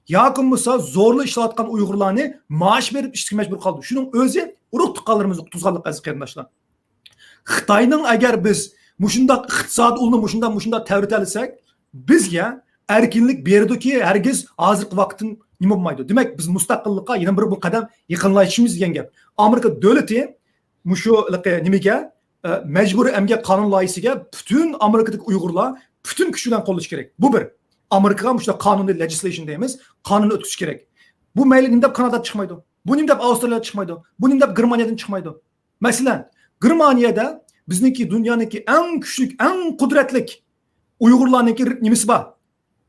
ياكى بولمىسا زورلا ئىشلەۋاتقان ئۇيغۇرلارنى مائاش بېرىپ ئىشلىتىشكە مەجبۇر قىلىدۇ. شۇنىڭ ئۆزى ئۇرۇق تۇغقانلىرىمىزنى قۇتقۇزغانلىق، ئەزىز قېرىنداشلار. خىتاينىڭ ئەگەر بىز مۇشۇنداق ئىقتىسادىي ئۇلنى مۇشۇنداق، مۇشۇنداق تەۋرىتەلىسەك، بىزگە ئەركىنلىك بېرىدۇكى، ھەرگىز ھازىرقى ۋاقىتتىن نېمە بولمايدۇ. دېمەك، بىز مۇستەقىللىققا يەنە بىر، بىر قەدەم يېقىنلىشىمىز دېگەن گەپ. ئامېرىكا دۆلىتى مۇشۇ نېمىگە، ئە، مەجبۇرىي ئەمگەك قانۇن لايىھىسىگە پۈتۈن ئامېرىكىدىكى ئۇيغۇرلار پۈتۈن كۈچى بىلەن قوللىشى كېرەك. بۇ بىر. ئامېرىكىغا مۇشۇنداق قانۇننى، لېجىسلېيشن دەيمىز، قانۇننى ئۆتكۈزۈش كېرەك. بۇ مەيلى نېمە دەپ كانادادىن چىقمايدۇ؟ بۇ نېمە دەپ ئاۋسترالىيادىن چىقمايدۇ؟ بۇ نېمە دەپ گېرمانىيەدىن چىقمايدۇ؟ مەسىلەن، گېرمانىيەدە بىزنىڭكى دۇنيانىڭكى ئەڭ كۈچلۈك، ئەڭ قۇدرەتلىك ئۇيغۇرلارنىڭكى نېمىسى بار؟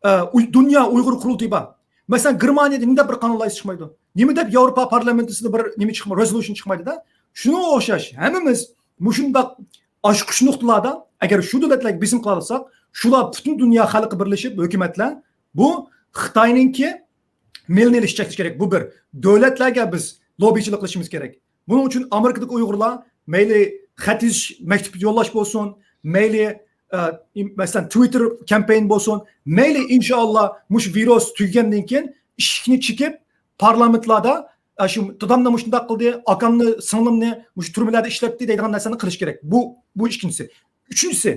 ئە، ئۇي-، دۇنيا ئۇيغۇر قۇرۇلتىيى بار. مەسىلەن، گېرمانىيەدە نېمە دەپ بىر قانۇن لايىھىسى چىقمايدۇ؟ نېمە دەپ ياۋروپا پارلامېنتىسىدا بىر نېمە چىقماي، رېزولۇشن چىقمايدۇ-دە؟ شۇنىڭغا ئوخشاش، ھەممىمىز مۇشۇنداق ئاچقۇچ نۇقتىلاردا، ئەگەر شۇ دۆلەتلەرگە بېسىم قىلالىساق، شۇلار پۈتۈن دۇنيا خەلقى بىرلىشىپ، ھۆكۈمەتلەر بۇ خىتاينىڭكى مېلىنى ئېلىش، چەكلىشى كېرەك. بۇ بىر. دۆلەتلەرگە بىز لوببىچىلىق قىلىشىمىز كېرەك. بۇنىڭ ئۈچۈن ئامېرىكىدىكى ئۇيغۇرلار مەيلى خەت يېزىش، مەكتۇپ يوللاش بولسۇن، مەيلى، ئە، مەسىلەن، تىۋىتتېر كامپېين بولسۇن، مەيلى، ئىنشائاللا، مۇشۇ ۋىرۇس تۈگىگەندىن كېيىن ئىشىكنى چېكىپ، پارلامېنتلاردا، ئە، شۇ دادامنى مۇشۇنداق قىلدى، ئاكامنى، سىڭلىمنى مۇشۇ تۈرمىلەردە ئىشلەتتى دەيدىغان نەرسىنى قىلىش كېرەك. بۇ، بۇ ئىككىنچىسى. ئۈچىنچىسى،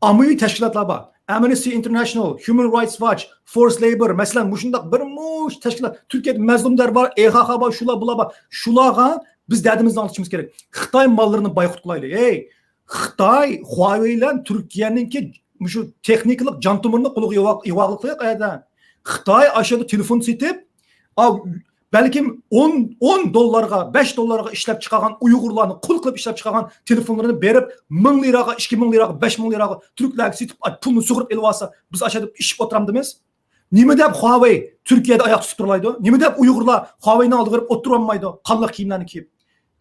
ئاممىۋى تەشكىلاتلار بار. ئەمنىستى ئىنتېرناشنال، ھيۇمەن رايتس ۋاتچ، فورس لەيبور، مەسىلەن، مۇشۇنداق بىر مۇنچە تەشكىلات، تۈركىيەدە مەزلۇملار بار، ئېخاخا بار، شۇلار، بۇلار بار. شۇلارغا بىز دەردىمىزنى ئاڭلىتىشىمىز كېرەك. خىتاي ماللىرىنى بايقۇت قىلايلى. ھەي، خىتاي، خۇاۋېي بىلەن تۈركىيەنىڭكى مۇشۇ تېخنىكىلىق جان تومۇرىنى قولىغا يوغا-، يوغاقلىق قىلىپ قەيەردە؟ خىتاي ئاشۇ يەردە تېلېفون سېتىپ، ئا، بەلكىم ئون، ئون دوللارغا، بەش دوللارغا ئىشلەپ چىقارغان، ئۇيغۇرلارنى قۇل قىلىپ ئىشلەپ چىقارغان تېلېفونلىرىنى بېرىپ، مىڭ لىراغا، ئىككى مىڭ لىراغا، بەش مىڭ لىراغا تۈركلەرگە سېتىپ، ئا، پۇلنى سۇغۇرۇپ ئېلىۋالسا، بىز ئاشۇ يەردە ئىششىپ ئولتۇرامدىمىز؟ نېمە دەپ خۇاۋېي تۈركىيەدە ئاياق تۇتۇپ تۇرۇلايدۇ؟ نېمە دەپ ئۇيغۇرلار خۇاۋېينىڭ ئالدىغا بېرىپ ئولتۇرالمايدۇ؟ قانلىق كىيىملەرنى كىيىپ.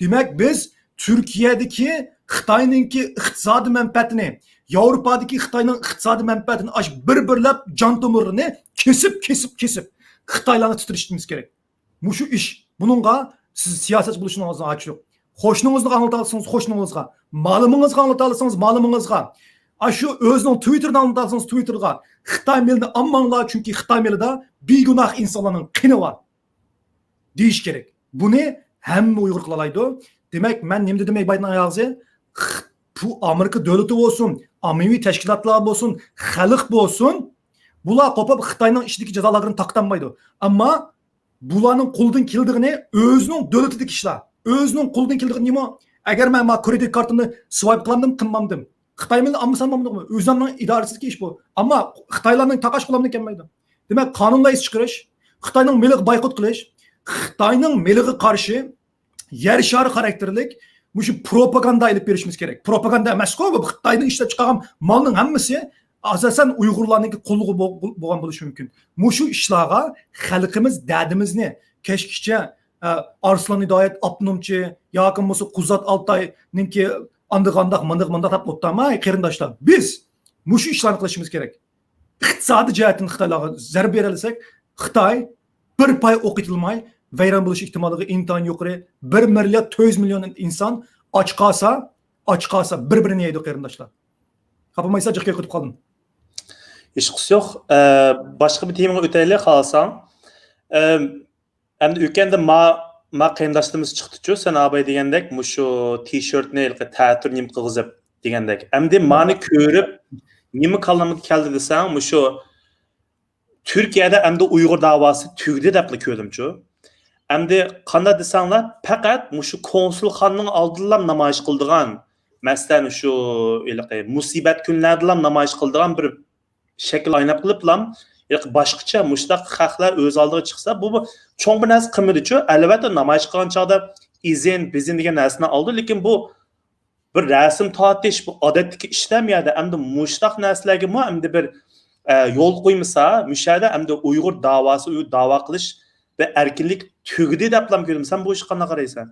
دېمەك، بىز تۈركىيەدىكى خىتاينىڭكى ئىقتىسادىي مەنپەئەتىنى، ياۋروپادىكى خىتاينىڭ ئىقتىسادىي مەنپەئەتىنى ئاش بىر-بىرلەپ جان تومۇرلىرىنى كېسىپ، كېسىپ، كېسىپ خىتايلارنى تىترىتىشىمىز كېرەك. مۇشۇ ئىش. بۇنىڭغا سىز سىياسەتچى بولۇشىڭىزغا ھاجەت يوق. قوشنىڭىزنى ئاڭلىتالىسىڭىز قوشنىڭىزغا، مالىمىڭىزغا ئاڭلىتالىسىڭىز مالىمىڭىزغا، ئاشۇ ئۆزىنىڭ تۋىتتېرىدا ئاڭلىتالىسىڭىز تۋىتتېرغا، خىتاي مېلىنى ئالماڭلار، چۈنكى خىتاي مېلىدا بىگۇناھ ئىنسانلارنىڭ قېنى بار دېيىش كېرەك. بۇنى ھەممە ئۇيغۇر قىلالايدۇ. دېمەك، مەن نېمە دېدىم، ئەي بايدىن ئاياغزى؟ خ-، بۇ ئامېرىكا دۆلىتى بولسۇن، ئاممىۋى تەشكىلاتلار بولسۇن، خەلق بولسۇن، بۇلار قوپۇپ خىتاينىڭ ئىچىدىكى جازا لاگېرىنى تارقىتالمايدۇ. ئەمما بۇلارنىڭ قولىدىن كېلىدىغىنى ئۆزىنىڭ دۆلىتىدىكى ئىشلار. ئۆزىنىڭ قولىدىن كېلىدىغىنى نېمە؟ ئەگەر مەن ما كرېدىت كارتىمنى سۋايپ قىلامدىم، قىلمامدىم؟ خىتاي مېلىنى ئالمىسام بولمامدۇ؟ ئۆزۈمنىڭ ئىدارىسىدىكى ئىش بۇ. ئەمما خىتايلارنىڭ تاقاش قولۇمدىن كەلمەيدۇ. دېمەك، قانۇن لايىھىسى چىقىرىش، خىتاينىڭ مېلىغا بايقۇت قىلىش، خىتاينىڭ مېلىغا قارشى يەر شارى خاراكتېرلىك مۇشۇ پروپاگاندا ئېلىپ بېرىشىمىز كېرەك. پروپاگاندا ئەمەسقۇ بۇ، خىتاينىڭ ئىشلەپ چىقارغان مالنىڭ ھەممىسى ئاساسەن ئۇيغۇرلارنىڭكى قولىغا بو-، بولغان بولۇشى مۇمكىن. مۇشۇ ئىشلارغا خەلقىمىز دەردىمىزنى كەچكىچە، ئە، ئارسلان ھىدايەت ئاپتونومچى ياكى بولمىسا قۇزات ئالتاينىڭكى ئاندىغانداق، ماندىغا مانداق دەپ ئولتۇرماي، قېرىنداشلار، بىز مۇشۇ ئىشلارنى قىلىشىمىز كېرەك. ئىقتىسادىي جەھەتتىن خىتايلارغا زەربە بېرەلىسەك، خىتاي بىر پاي ئوق ئېتىلماي ۋەيران بولۇش ئېھتىماللىقى ئىنتايىن يۇقىرى. بىر مىليارد تۆت يۈز مىليون ئىنسان ئاچ قالسا، ئاچ قالسا، بىر-بىرىنى يەيدۇ، قېرىنداشلار. خاپىمايسا، جىق كېلىپ قالدىم. ھېچقىسى يوق. ئە، باشقا بىر تېمىغا ئۆتەيلى، خالىساڭ. ئە، ئەمدى ئۆكەندە ما، ما قېرىنداشلىرىمىز چىقتىچۇ، سەن ئاباي دېگەندەك، مۇشۇ تىشېرتنى ھېلىقى تەتۈر نېمە قىلغۇزۇپ دېگەندەك. ئەمدى مانى كۆرۈپ، نېمە كاللامغا كەلدى دېسەڭ، مۇشۇ تۈركىيەدە ئەمدى ئۇيغۇر داۋاسى تۈگىدى دەپلا كۆردۈمچۇ. ئەمدى قانداق دېسەڭلار، پەقەت مۇشۇ كونسۇلخانىنىڭ ئالدىدىلا نامايىش قىلىدىغان، مەسىلەن، شۇ ھېلىقى مۇسىبەت كۈنلەردىلا نامايىش قىلىدىغان بىر شەكىل ئايناپ قىلىپلا، ھېلىقى باشقىچە مۇشۇنداق خەقلەر ئۆز ئالدىغا چىقسا، بۇ، بۇ چوڭ بىر نەرسە قىلمىدىچۇ. ئەلۋەتتە، نامايىش قىلغان چاغدا ئىزىن، بىزىن دېگەن نەرسىنى ئالىدۇ، لېكىن بۇ بىر رەسىم تارتىش، بۇ ئادەتتىكى ئىشلار يەردە. ئەمدى مۇشۇنداق نەرسىلەرگىمۇ ئەمدى بىر، ئە، يول قويمىسا، مۇشۇ يەردە ئەمدى ئۇيغۇر داۋاسى، ئۇيغۇر داۋا قىلىش بىر ئەركىنلىك تۈگىدى دەپلا كۆردۈم. سەن بۇ ئىشقا قانداق قارايسەن؟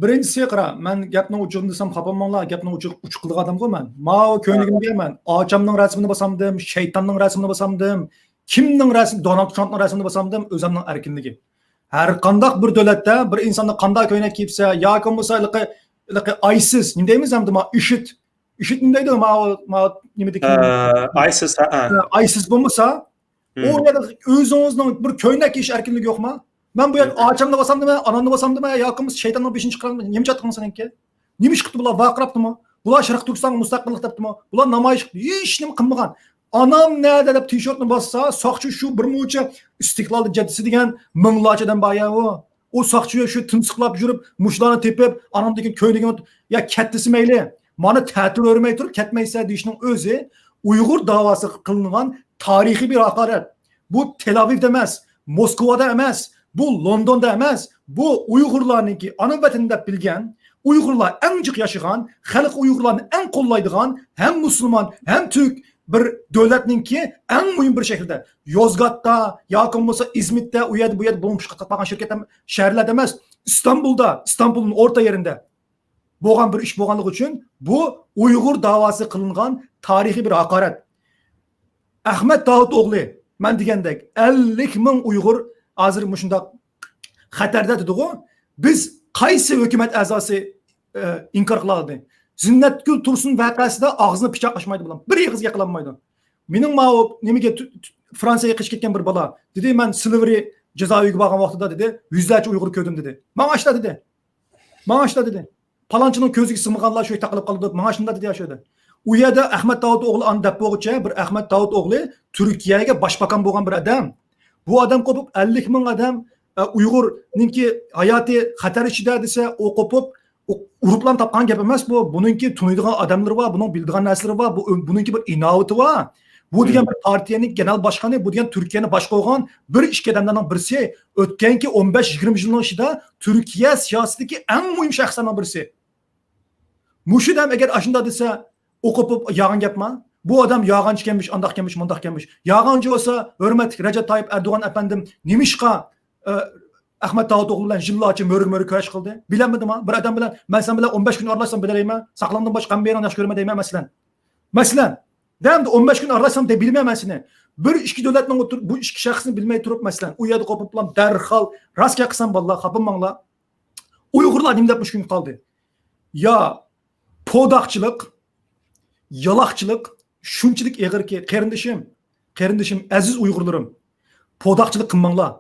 بىرىنچىسى، قارا، مەن گەپنىڭ ئوچۇقىنى دېسەم، خاپا بولماڭلار، گەپنىڭ ئوچۇق، ئوچۇق قىلىدىغان ئادەمغۇ مەن. ماۋۇ كۆينىكىمگە مەن ئاچامنىڭ رەسىمىنى باسامدىم، شەيتاننىڭ رەسىمىنى باسامدىم، كىمنىڭ رەسىمى، دونالد ترامپنىڭ رەسىمىنى باسامدىم، ئۆزۈمنىڭ ئەركىنلىكى. ھەر قانداق بىر دۆلەتتە بىر ئىنساننى قانداق كۆينەك كىيسە، ياكى بولمىسا ھېلىقى، ھېلىقى ئايسىس، نېمە دەيمىز ئەمدى، ما، ئىشىد، ئىشىد نېمە دەيدۇ، ما، ما، نېمىدىكى؟ ئە، ئايسىس، ھە، ھە. ئايسىس بولمىسا، ئۇ يەردە ئۆزىڭىزنىڭ بىر كۆينەك كىيىش ئەركىنلىكى يوقما؟ مەن بۇ يەردە ئاچامنى باسامدىمەن، ئانامنى باسامدىمەن، ياكى بولمىسا شەيتاننىڭ بېشىنى چىقىرامدىمەن، نېمە جاتتىڭ سېنىڭكى؟ نېمە ئىش قىپتۇ بۇلار؟ ۋارقىراپتىمۇ؟ بۇلار شەرقىي تۈركىستانغا مۇستەقىللىق دەپتىمۇ؟ بۇلار نامايىش قىپتۇ؟ ھېچنېمە قىلمىغان. ئانام نەدە دەپ تىشېرتنى باسسا، ساقچى شۇ بىر مۇنچە ئىستىقلال جەددىسى دېگەن مىڭلارچە ئادەم بار يا ئۇ. ئۇ ساقچى شۇ تىمسىقلاپ يۈرۈپ، مۇشۇلارنى تېپىپ، ئانامدىن كېيىن كۆينىكىنى، يا كەتتىسە مەيلى، مانا تەتۈر ئۆرمەي تۇرۇپ كەتمەيسە دېيىشنىڭ ئۆزى ئۇيغۇر داۋاسىغا قىلىنغان تارىخىي بىر ھاقارەت. بۇ تېل ئاۋىۋدا ئەمەس، موسكۋادا ئەمەس، بۇ لوندوندا ئەمەس، بۇ ئۇيغۇرلارنىڭكى ئانا ۋەتىنى دەپ بىلگەن، ئۇيغۇرلار ئەڭ جىق ياشىغان، خەلق ئۇيغۇرلارنى ئەڭ قوللايدىغان، ھەم مۇسۇلمان، ھەم تۈرك بىر دۆلەتنىڭكى ئەڭ مۇھىم بىر شەھىرىدە، يوزگاتتا ياكى بولمىسا ئىزمىتتە، ئۇ يەردە، بۇ يەردە بولمىشقا قالغان شىركەت ھەم شەھەرلەردە ئەمەس، ئىستانبۇلدا، ئىستانبۇلنىڭ ئورتا يېرىدە بولغان بىر ئىش بولغانلىقى ئۈچۈن بۇ ئۇيغۇر داۋاسى قىلىنغان تارىخىي بىر ھاقارەت. ئەخمەت داۋۇت ئوغلى، مەن دېگەندەك، ئەللىك مىڭ ئۇيغۇر ھازىر مۇشۇنداق خەتەردە دېدىغۇ. بىز قايسى ھۆكۈمەت ئەزاسى، ئە، ئىنكار قىلالىدى؟ زىننەتگۈل تۇرسۇن ۋەقەسىدە ئاغزىنى پىچاق ئاچمايدۇ بالام. بىر ئېغىز گەپ قىلالمايدۇ. مېنىڭ ماۋۇ نېمىگە، تۈ-، تۈ-، فرانسىيەگە قېچىپ كەتكەن بىر بالا دېدى، مەن سىلىۋرى جازا ئۆيىگە بارغان ۋاقتىدا دېدى، يۈزلەرچە ئۇيغۇر كۆردۈم دېدى. ماڭا ئاشۇنداق دېدى. ماڭا ئاشۇنداق دېدى. پالانچىنىڭ كۆزىگە سىغمىغانلار شۇ تاقىلىپ قالىدۇ، ماڭا شۇنداق دېدى ئاشۇ يەردە. ئۇ يەردە ئەخمەت داۋۇت ئوغلى ئانا دەپ بولغۇچە، بىر ئەخمەت داۋۇت ئوغلى تۈركىيەگە باشباكان بولغان بىر ئادەم. بۇ ئادەم قوپۇپ ئەللىك مىڭ ئادەم ئە، ئۇيغۇرنىڭكى ھاياتى خەتەر ئىچىدە دېسە، ئوق ئوپۇپ، ئۇ-، ئۇرۇپلان تاپقان گەپ ئەمەس بۇ. بۇنىڭكى تونۇيدىغان ئادەملىرى بار، بۇنىڭ بىلىدىغان نەرسىلىرى بار، بۇ، بۇنىڭكى بىر ئىناۋىتى بار. بۇ دېگەن بىر پارتىيەنىڭ گېنېرال باشقانى، بۇ دېگەن تۈركىيەنى باشقۇرغان بىر ئىككى ئادەملەرنىڭ بىرسى. ئۆتكەنكى ئون بەش يىگىرمە يىلنىڭ ئىچىدە تۈركىيە سىياسىتىدىكى ئەڭ مۇھىم شەخسلەرنىڭ بىرسى. مۇشۇ ئادەم ئەگەر ئاشۇنداق دېسە، ئوق ئوپۇپ يالغان گەپما؟ بۇ ئادەم يالغانچى ئىكەنمىش، ئانداق ئىكەنمىش، مۇنداق ئىكەنمىش. يالغانچى بولسا، ھۆرمەتلىك رەجەپ تايىپ ئەردوغان ئەپەندىم، نېمىشقا، ئە، ئەخمەت داۋۇت ئوغلى بىلەن يىللارچە مۆرە-مۆرە كۈرەش قىلدى؟ بىلەلمىدىما؟ بىر ئادەم بىلەن، مەن سەن بىلەن ئون بەش كۈن ئارىلاشسام بىلەلەيمەن، ساقىلىڭدىن باشقا ھەممە يېرىڭنى ياخشى كۆرىمەن دەيمەن، مەسىلەن. مەسىلەن، دەمدە ئون بەش كۈن ئارىلاشسام دەپ بىلمەيمەن سېنى. بىر ئىككى دۆلەتنىڭ ئوتتۇر-، بۇ ئىككى شەخسنى بىلمەي تۇرۇپ، مەسىلەن، ئۇ يەردە قوپۇپ بولام، دەرھال راست گەپ قىلسام، بالىلار، خاپىماڭلار. ئۇيغۇرلار نېمە دەپ مۇشۇ كۈنگە قالدى؟ يا پوداقچىلىق، يالاقچىلىق شۇنچىلىك ئېغىركى، قېرىندىشىم، قېرىندىشىم، ئەزىز ئۇيغۇرلىرىم، پوداقچىلىق قىلماڭلار،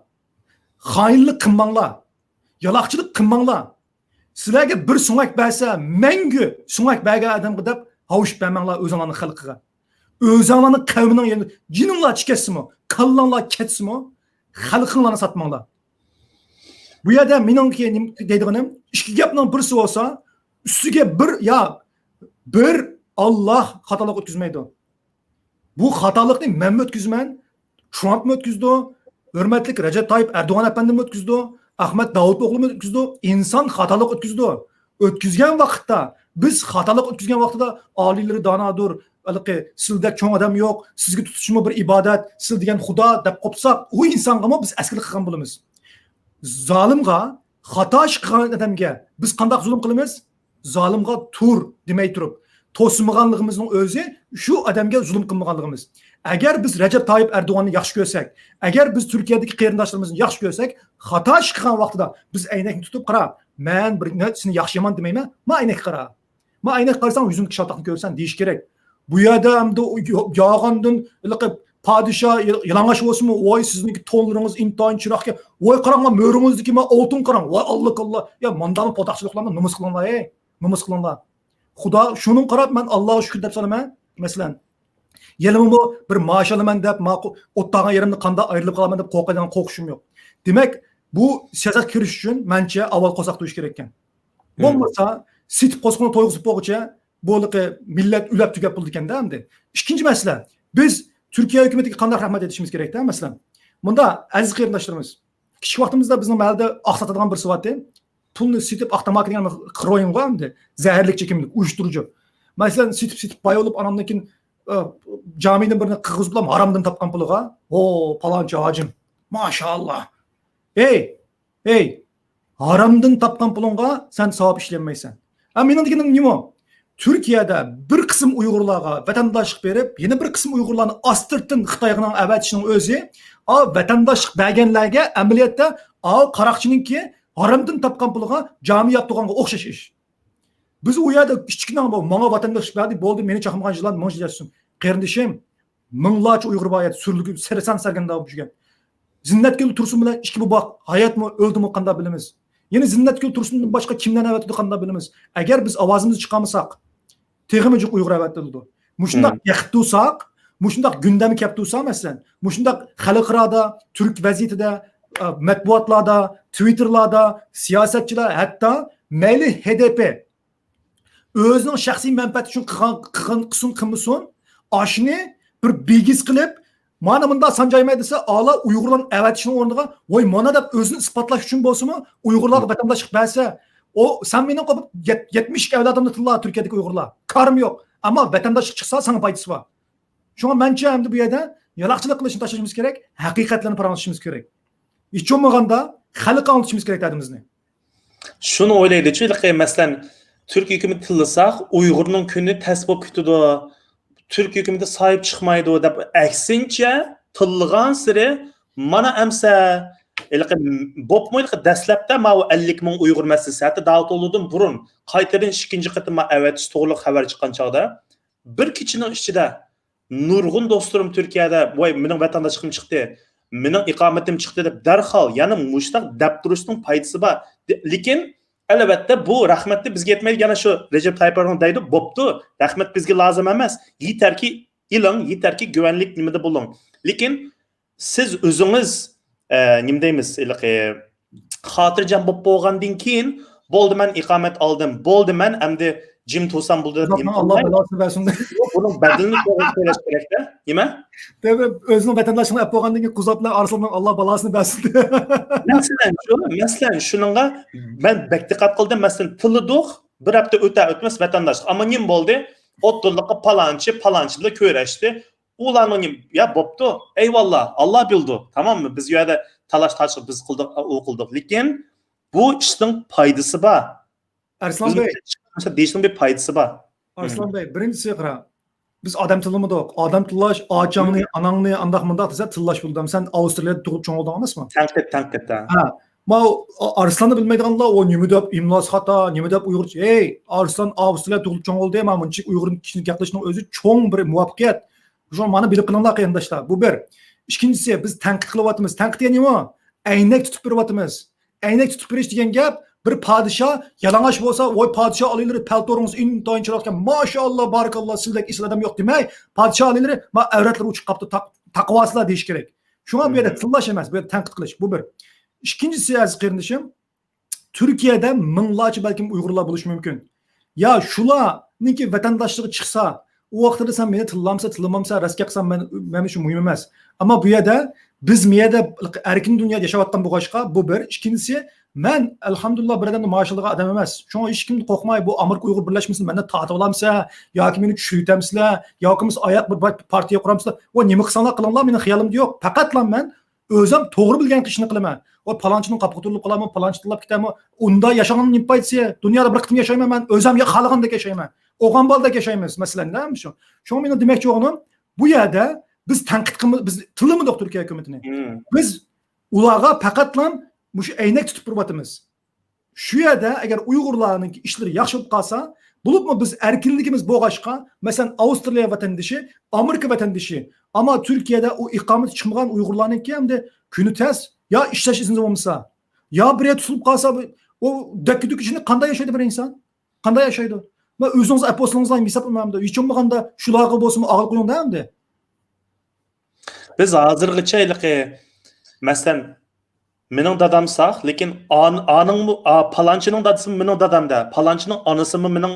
خائىنلىق قىلماڭلار، يالاقچىلىق قىلماڭلار. سىلەرگە بىر سۆڭەك بەرسە، مەڭگۈ سۆڭەك بەرگەن ئادەمگە دەپ ھاۋشىپ بەرمەڭلار ئۆزۈڭلارنىڭ خەلقىگە. ئۆزۈڭلارنىڭ قەۋمىنىڭ يېرىدە جېنىڭلار چىكەتسىمۇ، كاللاڭلار كەتسىمۇ، خەلقىڭلارنى ساتماڭلار. بۇ يەردە مېنىڭكى نېمە دەيدىغىنىم، ئىككى گەپنىڭ بىرسى بولسا، ئۈستىگە بىر، يا بىر ئاللاھ خاتالىق ئۆتكۈزمەيدۇ. بۇ خاتالىقنى مەنمۇ ئۆتكۈزىمەن، ترامپمۇ ئۆتكۈزىدۇ، ھۆرمەتلىك رەجەپ تايىپ ئەردوغان ئەپەندىمۇ ئۆتكۈزىدۇ، ئەخمەت داۋۇت ئوغلىمۇ ئۆتكۈزىدۇ. ئىنسان خاتالىق ئۆتكۈزىدۇ. ئۆتكۈزگەن ۋاقىتتا، بىز خاتالىق ئۆتكۈزگەن ۋاقتىدا ئالىيلىرى دانادۇر، ھېلىقى سىلدەك چوڭ ئادەم يوق، سىزگە تۇتۇشمۇ بىر ئىبادەت، سىز دېگەن خۇدا دەپ قوپساق، ئۇ ئىنسانغىمۇ بىز ئەسكىلىك قىلغان بولىمىز. زالىمغا، خاتا ئىش قىلغان ئادەمگە بىز قانداق زۇلۇم قىلىمىز؟ زالىمغا تۇر دېمەي تۇرۇپ، توسمىغانلىقىمىزنىڭ ئۆزى شۇ ئادەمگە زۇلۇم قىلمىغانلىقىمىز. ئەگەر بىز رەجەپ تايىپ ئەردوغاننى ياخشى كۆرسەك، ئەگەر بىز تۈركىيەدىكى قېرىنداشلىرىمىزنى ياخشى كۆرسەك، خاتا ئىش قىلغان ۋاقتىدا بىز ئەينەكنى تۇتۇپ، قارا، مەن بىر سېنى ياخشى يامان دېمەيمەن، ما ئەينەككە قارا. ما ئەينەككە قارىساڭ يۈزۈڭدىكى شالتاقنى كۆرىسەن دېيىش كېرەك. بۇ يەردە ئەمدى يالغاندىن ھېلىقى پادىشاھ يال-، يالىڭاچ بولسىمۇ، ۋاي سىزنىڭكى تونلىرىڭىز ئىنتايىن چىرايلىقكەن، ۋاي قاراڭلار مۆرىڭىزدىكى ما ئالتۇن قاراڭ، ۋاي ئاللا كاللا. يا مانداقمۇ پوداقچىلىقلارنى نومۇس قىلىڭلار، ھەي، نومۇس قىلىڭلار. خۇدا، شۇنىڭغا قاراپ مەن ئاللاغا شۈكۈر دەپ سالىمەن. مەسىلەن، يەنىمۇ بىر مائاش ئالىمەن دەپ، ماقۇل، ئوتتاغان يېرىمدىن قانداق ئايرىلىپ قالىمەن دەپ قورقىدىغان قورقۇشۇم يوق. دېمەك، بۇ سىياسەتكە كىرىش ئۈچۈن مەنچە ئاۋۋال قورساق تويۇش كېرەككەن. بولمىسا، سېتىپ قورسىقىنى تويغۇزۇپ بولغۇچە بۇ ھېلىقى مىللەت ئۆلەپ تۈگەپ بولىدىكەن-دە ئەمدى. ئىككىنچى مەسىلە، بىز تۈركىيە ھۆكۈمىتىگە قانداق رەھمەت ئېيتىشىمىز كېرەكتە، مەسىلەن؟ مۇندا، ئەزىز قېرىنداشلىرىمىز، كىچىك ۋاقتىمىزدا بىزنىڭ مەھەللىدە ئاق ساتىدىغان بىرسى بارتى. پۇلنى سېتىپ، ئاق تاماكا دېگەن خىروئىنغۇ ئەمدى. زەھەرلىك چېكىملىك، ئۇيۇشتۇرۇچى. مەسىلەن، سېتىپ، سېتىپ باي بولۇپ، ئاناندىن كېيىن، ئە، جامىدىن بىرنى قىلغۇزۇپلا ھارامدىن تاپقان پۇلىغا، ھو، پالانچى ھاجىم، ماشائاللا. ھەي، ھەي، ھارامدىن تاپقان پۇلۇڭغا سەن ساۋاب ئىشلىيەلمەيسەن. ھە، مېنىڭ دېگىنىم نېمە؟ تۈركىيەدە بىر قىسىم ئۇيغۇرلارغا ۋەتەنداشلىق بېرىپ، يەنە بىر قىسىم ئۇيغۇرلارنى ئاستىرتىن خىتايغا ئەۋەتىشنىڭ ئۆزى، ئا، ۋەتەنداشلىق بەرگەنلەرگە ئەمەلىيەتتە، ئا، قاراقچىنىڭكى ھارامدىن تاپقان پۇلىغا جامى ياپتۇرغانغا ئوخشاش ئىش. بىز ئۇ يەردە كىچىككىنە بۇ ماڭا ۋەتەنداشلىق بەردى، بولدى، مېنى چاقمىغان يىلان مىڭ يىل ياشىسۇن. قېرىندىشىم، مىڭلارچە ئۇيغۇر بار يەردە سۈرگۈن، سەرسان سەرگەردان بولۇپ يۈرگەن. زىننەتگۈل تۇرسۇن بىلەن ئىككى بوۋاق ھاياتمۇ، ئۆلدىمۇ قانداق بىلىمىز؟ يەنە زىننەتگۈل تۇرسۇندىن باشقا كىملەرنى ئەۋەتىدۇ قانداق بىلىمىز؟ ئەگەر بىز ئاۋازىمىزنى چىقارمىساق، تېخىمۇ جىق ئۇيغۇر ئەۋەتىلىدۇ. مۇشۇنداق بېقىپ تۇرساق، مۇشۇنداق گۈندەمگە كەپ تۇرسا، مەسىلەن، مۇشۇنداق خەلقئارادا، تۈرك ۋەزىيىتىدە، ئە، مەتبۇئاتلاردا، تىۋىتتېرلاردا سىياسەتچىلەر، ھەتتا مەيلى ھەي دىي پىي ئۆزىنىڭ شەخسىي مەنپەئەتى ئۈچۈن قىلغان، قىلغان، قىلسۇن، قىلمىسۇن، ئاشۇنى بىر بىگىز قىلىپ، مانا مۇنداق سانجايمەن دېسە، ئالا ئۇيغۇرلارنى ئەۋەتىشنىڭ ئورنىغا، ۋاي مانا دەپ ئۆزىنى ئىسپاتلاش ئۈچۈن بولسىمۇ، ئۇيغۇرلارغا ۋەتەنداشلىق بەرسە، ئۇ سەن مېنىڭ قوپۇپ يەت-، يەتمىش ئىككى ئەۋلادىمنى تىللا تۈركىيەدىكى ئۇيغۇرلار. كارىمۇ يوق. ئەمما ۋەتەنداشلىق چىقسا ساڭا پايدىسى بار. شۇڭا مەنچە ئەمدى بۇ يەردە يالاقچىلىق قىلىشنى تاشلىشىمىز كېرەك، ھەقىقەتلەرنى پاراڭلىشىشىمىز كېرەك. ھېچ بولمىغاندا خەلققە ئاڭلىتىشىمىز كېرەك دەردىمىزنى. شۇنى ئويلايدۇچۇ، ھېلىقى، مەسىلەن، تۈرك ھۆكۈمىتى تىللىساق، ئۇيغۇرنىڭ كۈنى تەس بولۇپ كېتىدۇ، تۈرك ھۆكۈمىتى ساھىب چىقمايدۇ دەپ، ئەكسىنچە، تىللىغانسېرى، مانا ئەمسە، ھېلىقى، بوپمۇ، ھېلىقى، دەسلەپتە ماۋۇ ئەللىك مىڭ ئۇيغۇر مەسىلىسى، ھەتتا داۋۇتئولۇدىن بۇرۇن، قايتىدىن ئىككىنچى قېتىم ما ئەۋەتىش توغرىلىق خەۋەر چىققان چاغدا، بىر كېچىنىڭ ئىچىدە نۇرغۇن دوستلىرىم تۈركىيەدە، ۋاي، مېنىڭ ۋەتەنداشلىقىم چىقتى، مېنىڭ ئىقامىتىم چىقتى دەپ دەرھال يەنە مۇشۇنداق دەپ تۇرۇشنىڭ پايدىسى بار. دە-، لېكىن، ئەلۋەتتە، بۇ رەھمەتنى بىزگە يەتمەيدۇ. يەنە شۇ رەجەپ تايىپ ئەردوغان دەيدۇ، بوپتۇ، رەھمەت بىزگە لازىم ئەمەس. يېتەركى ئېلىڭ، يېتەركى گۇۋەنلىك نېمىدە بولۇڭ. لېكىن سىز ئۆزىڭىز، ئە، نېمە دەيمىز، ھېلىقى، خاتىرجەم بولۇپ بولغاندىن كېيىن، بولدى، مەن ئىقامەت ئالدىم، بولدى، مەن ئەمدى جىم تۇرسام بولدى دەپ نېمە قىلماي، بۇنىڭ بەدىلىنى تۆلەش كېرەكتە. نېمە؟ دەپ، ئۆزىنىڭ ۋەتەنداشلىقىنى ئېلىپ بولغاندىن كېيىن قۇزاپلار ئارسلاننىڭ ئاللا بالاسىنى بەرسۇن. مەسىلەن، شۇ، مەسىلەن، شۇنىڭغا مەن بەك دىققەت قىلدىم. مەسىلەن، تىللىدۇق، بىر ھەپتە ئۆتە ئۆتمەس ۋەتەنداشلىق. ئەمما نېمە بولدى؟ ئوتتۇرىلىققا پالانچى، پالانچى بىلەن كۆرۈشتى. ئۇلارنىڭ نېمە، يا بوپتۇ، ئەيۋاللا، ئاللا بىلىدۇ، تاماممۇ؟ بىز يەردە تالاش تارتىش، بىز قىلدۇق، ئۇ قىلدۇق. لېكىن بۇ ئىشنىڭ پايدىسى بار. ئارسلان بەي، دېيىشنىڭ بىر پايدىسى بار. ئارسلان بەي، بىرىنچىسى قارا، بىز ئادەم تىللىمىدۇق. ئادەم تىللاش، ئاچاڭنى، ئاناڭنى ئانداق مۇنداق دېسە تىللاش بولىدۇ. سەن ئاۋسترالىيەدە تۇغۇپ چوڭ بولدۇڭ ئەمەسمۇ؟ تەنقىد، تەنقىد، ھە. ھە. ما ئارسلاننى بىلمەيدىغانلار، ئۇ نېمە دەپ ئىملاسى خاتا، نېمە دەپ ئۇيغۇرچە؟ ھەي، ئارسلان ئاۋسترالىيەدە تۇغۇلۇپ چوڭ بولدى، ما مۇنچىلىك ئۇيغۇرنى كىشىنى گەپلىشىنىڭ ئۆزى چوڭ بىر مۇۋەپپەقىيەت. شۇڭا مانا بىلىپ قېلىڭلار قېرىنداشلار. بۇ بىر. ئىككىنچىسى، بىز تەنقىد قىلىۋاتىمىز. تەنقىد دېگەن نېمە؟ ئەينەك تۇتۇپ بېرىۋاتىمىز. ئەينەك تۇتۇپ بېرىش دېگەن گەپ، بىر پادىشاھ يالىڭاچ بولسا، ۋاي پادىشاھ ئالىيلىرى پەلتورىڭىز ئىنتايىن چىرايلىقكەن، ماشائاللا، بارىكاللا، سىلدەك ئېسىل ئادەم يوق دېمەي، پادىشاھ ئالىيلىرى ما ئەۋرەتلىرى ئۇچۇپ قاپتۇ، تاق-، تاقىۋالسىلەر دېيىش كېرەك. شۇڭا بۇ يەردە تىللاش ئەمەس، بۇ يەردە تەنقىد قىلىش. بۇ بىر. ئىككىنچىسى، ئەزىز قېرىندىشىم، تۈركىيەدە مىڭلارچە بەلكىم ئۇيغۇرلار بولۇشى مۇمكىن. يا شۇلارنىڭكى ۋەتەنداشلىقى چىقسا، ئۇ ۋاقتىدا سەن مېنى تىللامسا، تىللىمامسا، راست گەپ قىلسام، مەن، مەن ئۈچۈن مۇھىم ئەمەس. ئەمما بۇ يەردە بىز، مۇ يەردە ئەركىن دۇنيادا ياشاۋاتقان بولغاچقا، بۇ بىر. ئىككىنچىسى، مەن، ئەلھەمدۇلىللا، بىر ئادەمدىن مائاش ئالىدىغان ئادەم ئەمەس. شۇڭا ھېچكىمدىن قورقماي، بۇ ئامېرىكا ئۇيغۇر بىرلەشمىسىنى مەندىن تارتىۋالامسىلەر، ياكى مېنى چۈشۈرتەمسىلەر، ياكى بولمىسا ئاياق بىر پارتىيە قۇرامسىلەر، ۋە نېمە قىلساڭلار قىلىڭلار، مېنىڭ خىيالىمدا يوق. پەقەتلا مەن ئۆزۈم توغرا بىلگەن ئىشنى قىلىمەن. ئۇ پالانچىنىڭ قاپىقى تۇتۇلۇپ قالارمۇ، پالانچى تىللاپ كېتەرمۇ؟ ئۇنداق ياشىغاننىڭ نېمە پايدىسى؟ دۇنيادا بىر قېتىم ياشايمەن مەن، ئۆزۈم يا-، خالىغاندەك ياشايمەن. ئوغان بالىدەك ياشايمىز، مەسىلەن، دە، شۇ. شۇڭا مېنىڭ دېمەكچى بولغىنىم، بۇ يەردە بىز تەنقىد قىلما-، بىز تىللىمىدۇق تۈركىيە ھۆكۈمىتىنى. بىز ئۇلارغا پەقەتلا مۇشۇ ئەينەك تۇتۇپ تۇرۇۋاتىمىز. شۇ يەردە ئەگەر ئۇيغۇرلارنىڭكى ئىشلىرى ياخشى بولۇپ قالسا، بولۇپمۇ بىز ئەركىنلىكىمىز بولغاچقا، مەسىلەن، ئاۋسترالىيە ۋەتەندىشى، ئامېرىكا ۋەتەندىشى، ئەمما تۈركىيەدە ئۇ ئىقامىتى چىقمىغان ئۇيغۇرلارنىڭكى ئەمدى كۈنى تەس، يا ئىشلەش ئىزنى بولمىسا، يا بىر يەردە تۇتۇلۇپ قالسا، بۇ، ئۇ دەككە-دۈككە ئىچىدە قانداق ياشايدۇ بىر ئىنسان؟ قانداق ياشايدۇ؟ مەن ئۆزىڭىز ئەپ بولسىڭىزلا ھېسابلىمامدۇ؟ ھېچ بولمىغاندا شۇلارغا بولسىمۇ ئاغىل قويۇڭ دە ئەمدى. بىز ھازىرغىچە ھېلىقى، مەسىلەن، مېنىڭ دادام ساق، لېكىن ئان-، ئانىڭمۇ، ئا، پالانچىنىڭ دادىسىمۇ مېنىڭ دادامدە، پالانچىنىڭ ئانىسىمۇ مېنىڭ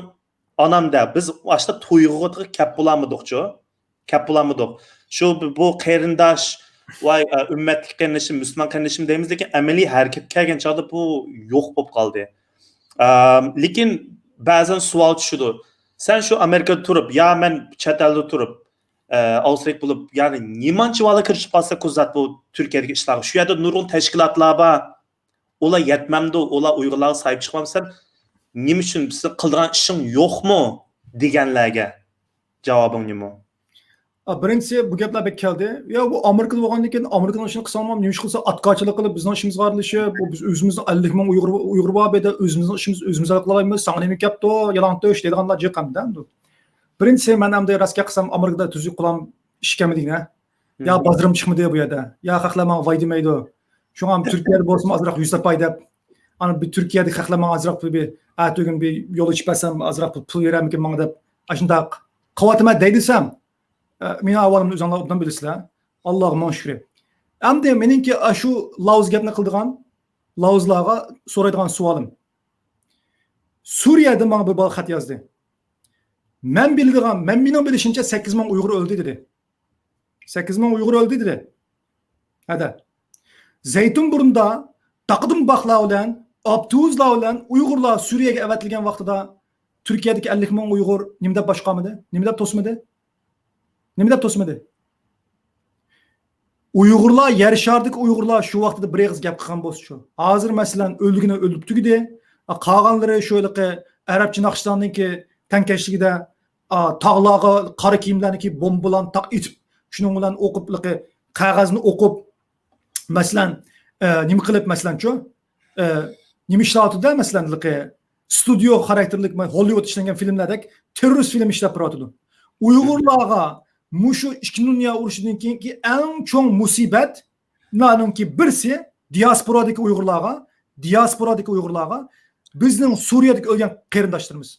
ئانامدە. بىز ئاشۇنداق تۇيغۇغا كەپ بولالمىدۇقچۇ. كەپ بولالمىدۇق. شۇ بۇ، بۇ قېرىنداش، ۋاي، ئا، ئۈممەتلىك قېرىندىشىم، مۇسۇلمان قېرىندىشىم دەيمىز، لېكىن ئەمەلىي ھەرىكەتكە كەلگەن چاغدا بۇ يوق بولۇپ قالدى. ئا، لېكىن بەزەن سوئال چۈشىدۇ. سەن شۇ ئامېرىكىدا تۇرۇپ، يا مەن چەت ئەلدە تۇرۇپ، ئە، ئاۋسترالىيە بولۇپ، يەنى نېمانچە بالا كىرىشىپ قالسا كۆزەت بۇ تۈركىيەدىكى ئىشلارغا. شۇ يەردە نۇرغۇن تەشكىلاتلار بار. ئۇلار يەتمەمدۇ؟ ئۇلار ئۇيغۇرلارغا ساھىب چىقمامسەن؟ نېمە ئۈچۈن، سېنىڭ قىلىدىغان ئىشىڭ يوقمۇ؟ دېگەنلەرگە جاۋابىڭ نېمە؟ ئا، بىرىنچىسى، بۇ گەپلەر بەك كەلدى. يا، بۇ ئامېرىكىدا بولغاندىن كېيىن ئامېرىكىنىڭ ئىشىنى قىلساڭلار، نېمە ئىش قىلسا ئاتكاچىلىق قىلىپ، بىزنىڭ ئىشىمىزغا ئارىلىشىپ، بۇ بىز ئۆزىمىزنىڭ ئەللىك مىڭ ئۇيغۇر، ئۇيغۇر بار بۇ يەردە، ئۆزىمىزنىڭ ئىشىمىزنى ئۆزىمىز ھەل قىلالايمىز، ساڭا نېمە كەپتۇ، يالاڭتۆش دەيدىغانلار جىق ئەمدى. بىرىنچىسى، مەن ئەمدى راست گەپ قىلسام، ئامېرىكىدا تۈزۈك قۇلام ئىش ئىكەنمىدى، يا بازىرىم چىقمىدى بۇ يەردە، يا خەقلەر ماڭا ۋاي دېمەيدۇ. شۇڭا تۈركىيەدە بولسىمۇ ئازراق يۈز تاپاي دەپ، ئانا بىر تۈركىيەدىكى خەقلەر ماڭا ئازراق بىر، بىر ئەتىگۈن بىر يول ئېچىپ بەرسەم، ئازراق پۇل بېرەرمىكىن ماڭا دەپ، ئاشۇنداق قىلىۋاتىمەن دەيدىسەم، ئە، مېنىڭ ئەھۋالىمنى ئۆزۈڭلار ئوبدان بىلىسىلەر. ئاللاغا مىڭ شۈكرى. ئەمدى مېنىڭكى ئاشۇ لاۋز گەپنى قىلىدىغان، لاۋزلارغا سورايدىغان سوئالىم. سۈرىيەدىن ماڭا بىر بالا خەت يازدى. مەن بىلىدىغان، مەن، مېنىڭ بىلىشىمچە سەككىز مىڭ ئۇيغۇر ئۆلدى دېدى. سەككىز مىڭ ئۇيغۇر ئۆلدى دېدى. ھەدە. زەيتۇنبۇرندا داقىدىمباقلار بىلەن، ئاپتوبۇسلار بىلەن ئۇيغۇرلار سۈرىيەگە ئەۋەتىلگەن ۋاقتىدا تۈركىيەدىكى ئەللىك مىڭ ئۇيغۇر نېمە دەپ باشقارمىدى؟ نېمە دەپ توسمىدى؟ نېمە دەپ توسمىدى؟ ئۇيغۇرلار، يەر شارىدىكى ئۇيغۇرلار شۇ ۋاقتىدا بىر ئېغىز گەپ قىلغان بولسىچۇ. ھازىر، مەسىلەن، ئۆلگىنى ئۆلۈپ تۈگىدى. قالغانلىرى شۇ ھېلىقى ئەرەبچە ناخشىچىلارنىڭكى تەڭكەشلىكىدە، ئا، تاغلارغا قارا كىيىملەرنى كىيىپ، بومبىلارنى تاق ئېتىپ، شۇنىڭ بىلەن ئوقۇپ، ھېلىقى قەغەزنى ئوقۇپ، مەسىلەن، ئە، نېمە قىلىپ، مەسىلەنچۇ، ئە، نېمە ئىشلەۋاتىدۇ، مەسىلەن، ھېلىقى ستۇدىيو خاراكتېرلىك، مانا، ھوللىۋۇد ئىشلەنگەن فىلىملەردەك تېررورىست فىلىم ئىشلەپ بېرىۋاتىدۇ. ئۇيغۇرلارغا مۇشۇ ئىككىنچى دۇنيا ئۇرۇشىدىن كېيىنكى ئەڭ چوڭ مۇسىبەتلەرنىڭكى بىرسى دىياسپورادىكى ئۇيغۇرلارغا، دىياسپورادىكى ئۇيغۇرلارغا بىزنىڭ سۈرىيەدىكى ئۆلگەن قېرىنداشلىرىمىز.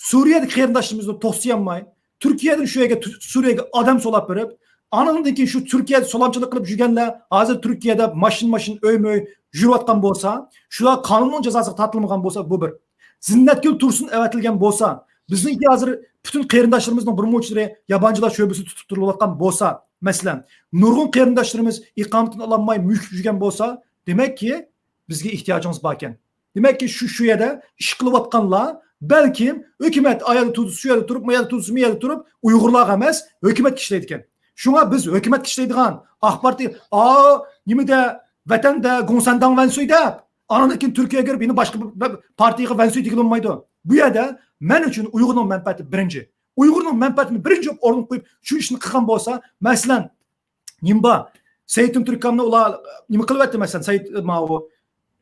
سۈرىيەدىكى قېرىنداشلىرىمىزنى توسۇيالماي، تۈركىيەدىن شۇ يەرگە، تۈ-، سۈرىيەگە ئادەم سولاپ بېرىپ، ئانىڭدىن كېيىن شۇ تۈركىيەدە سولامچىلىق قىلىپ يۈرگەنلەر ھازىر تۈركىيەدە ماشىنا ماشىنا، ئۆيمۇ ئۆي يۈرۈۋاتقان بولسا، شۇلار قانۇننىڭ جازاسىغا تارتىلمىغان بولسا، بۇ بىر. زىننەتگۈل تۇرسۇن ئەۋەتىلگەن بولسا، بىزنىڭكى ھازىر پۈتۈن قېرىنداشلىرىمىزنىڭ بىر مۇنچىلىرى يابانچىلار شۆبىسىدە تۇتۇپ تۇرۇلۇۋاتقان بولسا، مەسىلەن، نۇرغۇن قېرىنداشلىرىمىز ئىقامىتىنى ئالالماي مۈشۈپ يۈرگەن بولسا، دېمەككى، بىزگە ئېھتىياجىڭىز باركەن. دېمەككى، شۇ، شۇ يەردە ئىش قىلىۋاتقانلار بەلكىم ھۆكۈمەت ئا يەردە تۇرسا، شۇ يەردە تۇرۇپ، ما يەردە تۇرسا، ما يەردە تۇرۇپ، ئۇيغۇرلارغا ئەمەس، ھۆكۈمەتكە ئىشلەيدىكەن. شۇڭا بىز ھۆكۈمەتكە ئىشلەيدىغان ئاق پارتىيە، ئا، نېمىدە، ۋەتەندە گوڭسەنداڭ ۋەنسۇي دەپ، ئاندىن كېيىن تۈركىيەگە كىرىپ، يەنە باشقا بىر، بىر پارتىيەگە ۋەنسۇي دېگىلى بولمايدۇ. بۇ يەردە مەن ئۈچۈن ئۇيغۇرنىڭ مەنپەئەتى بىرىنچى. ئۇيغۇرنىڭ مەنپەئەتىنى بىرىنچى ئورۇنغا قويۇپ، شۇ ئىشنى قىلغان بولسا، مەسىلەن، نېمە بار؟ سەئىد تۈركەمنى ئۇلار نېمە قىلىۋەتتى، مەسىلەن، سەئىد، ماۋۇ